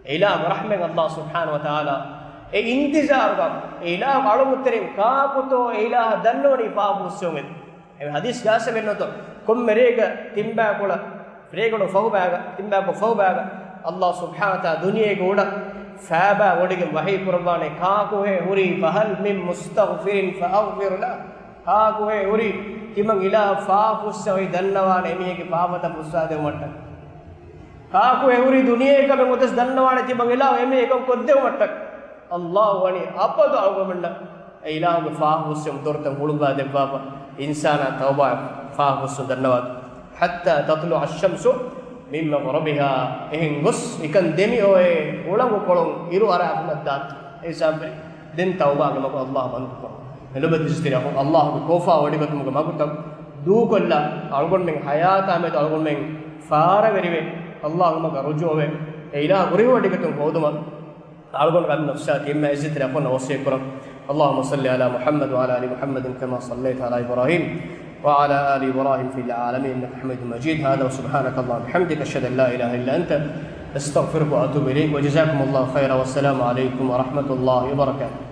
އެ އިލާހުގެ ރަޙްމަތް ﷲ ސުބްޙާނަހޫ ވަތަޢާލާ އެ އިންތިޒާރުގަ، އެ އިލާހުގެ އަޅުމުތެރެއިން ކާކުތޯ އެ އިލާހަށް ދަންނަވަނީ ފާފަ ފުއްސެވުމެއް. އެ ޙަދީޘް ގާސެ މެންނޯތޯ، ކޮންމެ ރޭގަ ތިންބާކޮޅަށް، ރޭގަނޑު ފަހުބާގަ، ތިންބާކޮޅު ފަހުބާގަ، ﷲ ސުބްޙާނަހޫ ވަތަޢާލާ ދުނިޔޭގެ އުޑަށް ފައިބާ ވޮޑިގެން ވަޙީ ކުރައްވާނެ، ކާކުހޭ ހުރީ، فهل من مستغفر فأغفر له. ކާކުހޭ ހުރީ، ތިމަން އިލާހަށް ފާފަ ފުއްސަވައި ދަންނަވާނެ އެމީހެއްގެ ފާފަތައް ފުއްސާދެވުމަށްޓަކައި. ކާކުހޭ ހުރީ ދުނިޔޭގަ ކަމެއް އޮތަސް ދަންނަވާނެ ތިމަން އިލާހު އެމީހެއް އެކަން ކޮށްދެވުމަށްޓަކައި. ﷲ ވަނީ އަބަދު އަޅުގަނޑުމެންނަށް އެ އިލާހުގެ ފާފަ ފުއްސެވުމުގެ ދޮރުތައް ހުޅުވާ ދެއްވާފަ، އިންސާނާ ތައުބާއަށް ފާފަ ފުއްސުން ދަންނަވާތޯ. حتى تطلع الشمس من مغربها. އެހެން ގޮސް ނިކަން ދެމި އޮވޭ ހުޅަނގު ކޮޅުން އިރު އަރާފަ ދާން. އެ ހިސާބުން ދެން ތައުބާގެ މަގު ﷲ ބަންދު ކުރުން. އެ ލޮބުވެތި އިސްތިރި އަޚުން، ﷲ ގެ ކޯފާ ވޮޑިގަތުމުގެ މަގުތައް ދޫކޮށްލާ، އަޅުގަނޑުމެން ޙަޔާތާ މެދު އަޅުގަނޑުމެން ފާރަވެރިވެ، ﷲ ގެ މަގަށް ރުޖޫޢަވެ، އެ އިލާހު ކުރިހުވަޑިގަތުން ހޯދުމަށް އަޅުގަނޑު އަންނަ ނަފްސާ ތިއްބަ އިއްޒަތްތެރި އަޚުންނަށް ވަޞިއްޔަތް ކުރަން. اللهم صل على محمد وعلى آل محمد كما صليت على إبراهيم وعلى آل إبراهيم في العالمين إنك حميد مجيد. هذا وسبحانك اللهم وبحمدك، أشهد أن لا إله إلا أنت، أستغفرك وأتوب إليك. وجزاكم الله خيرا، والسلام عليكم ورحمة الله وبركاته.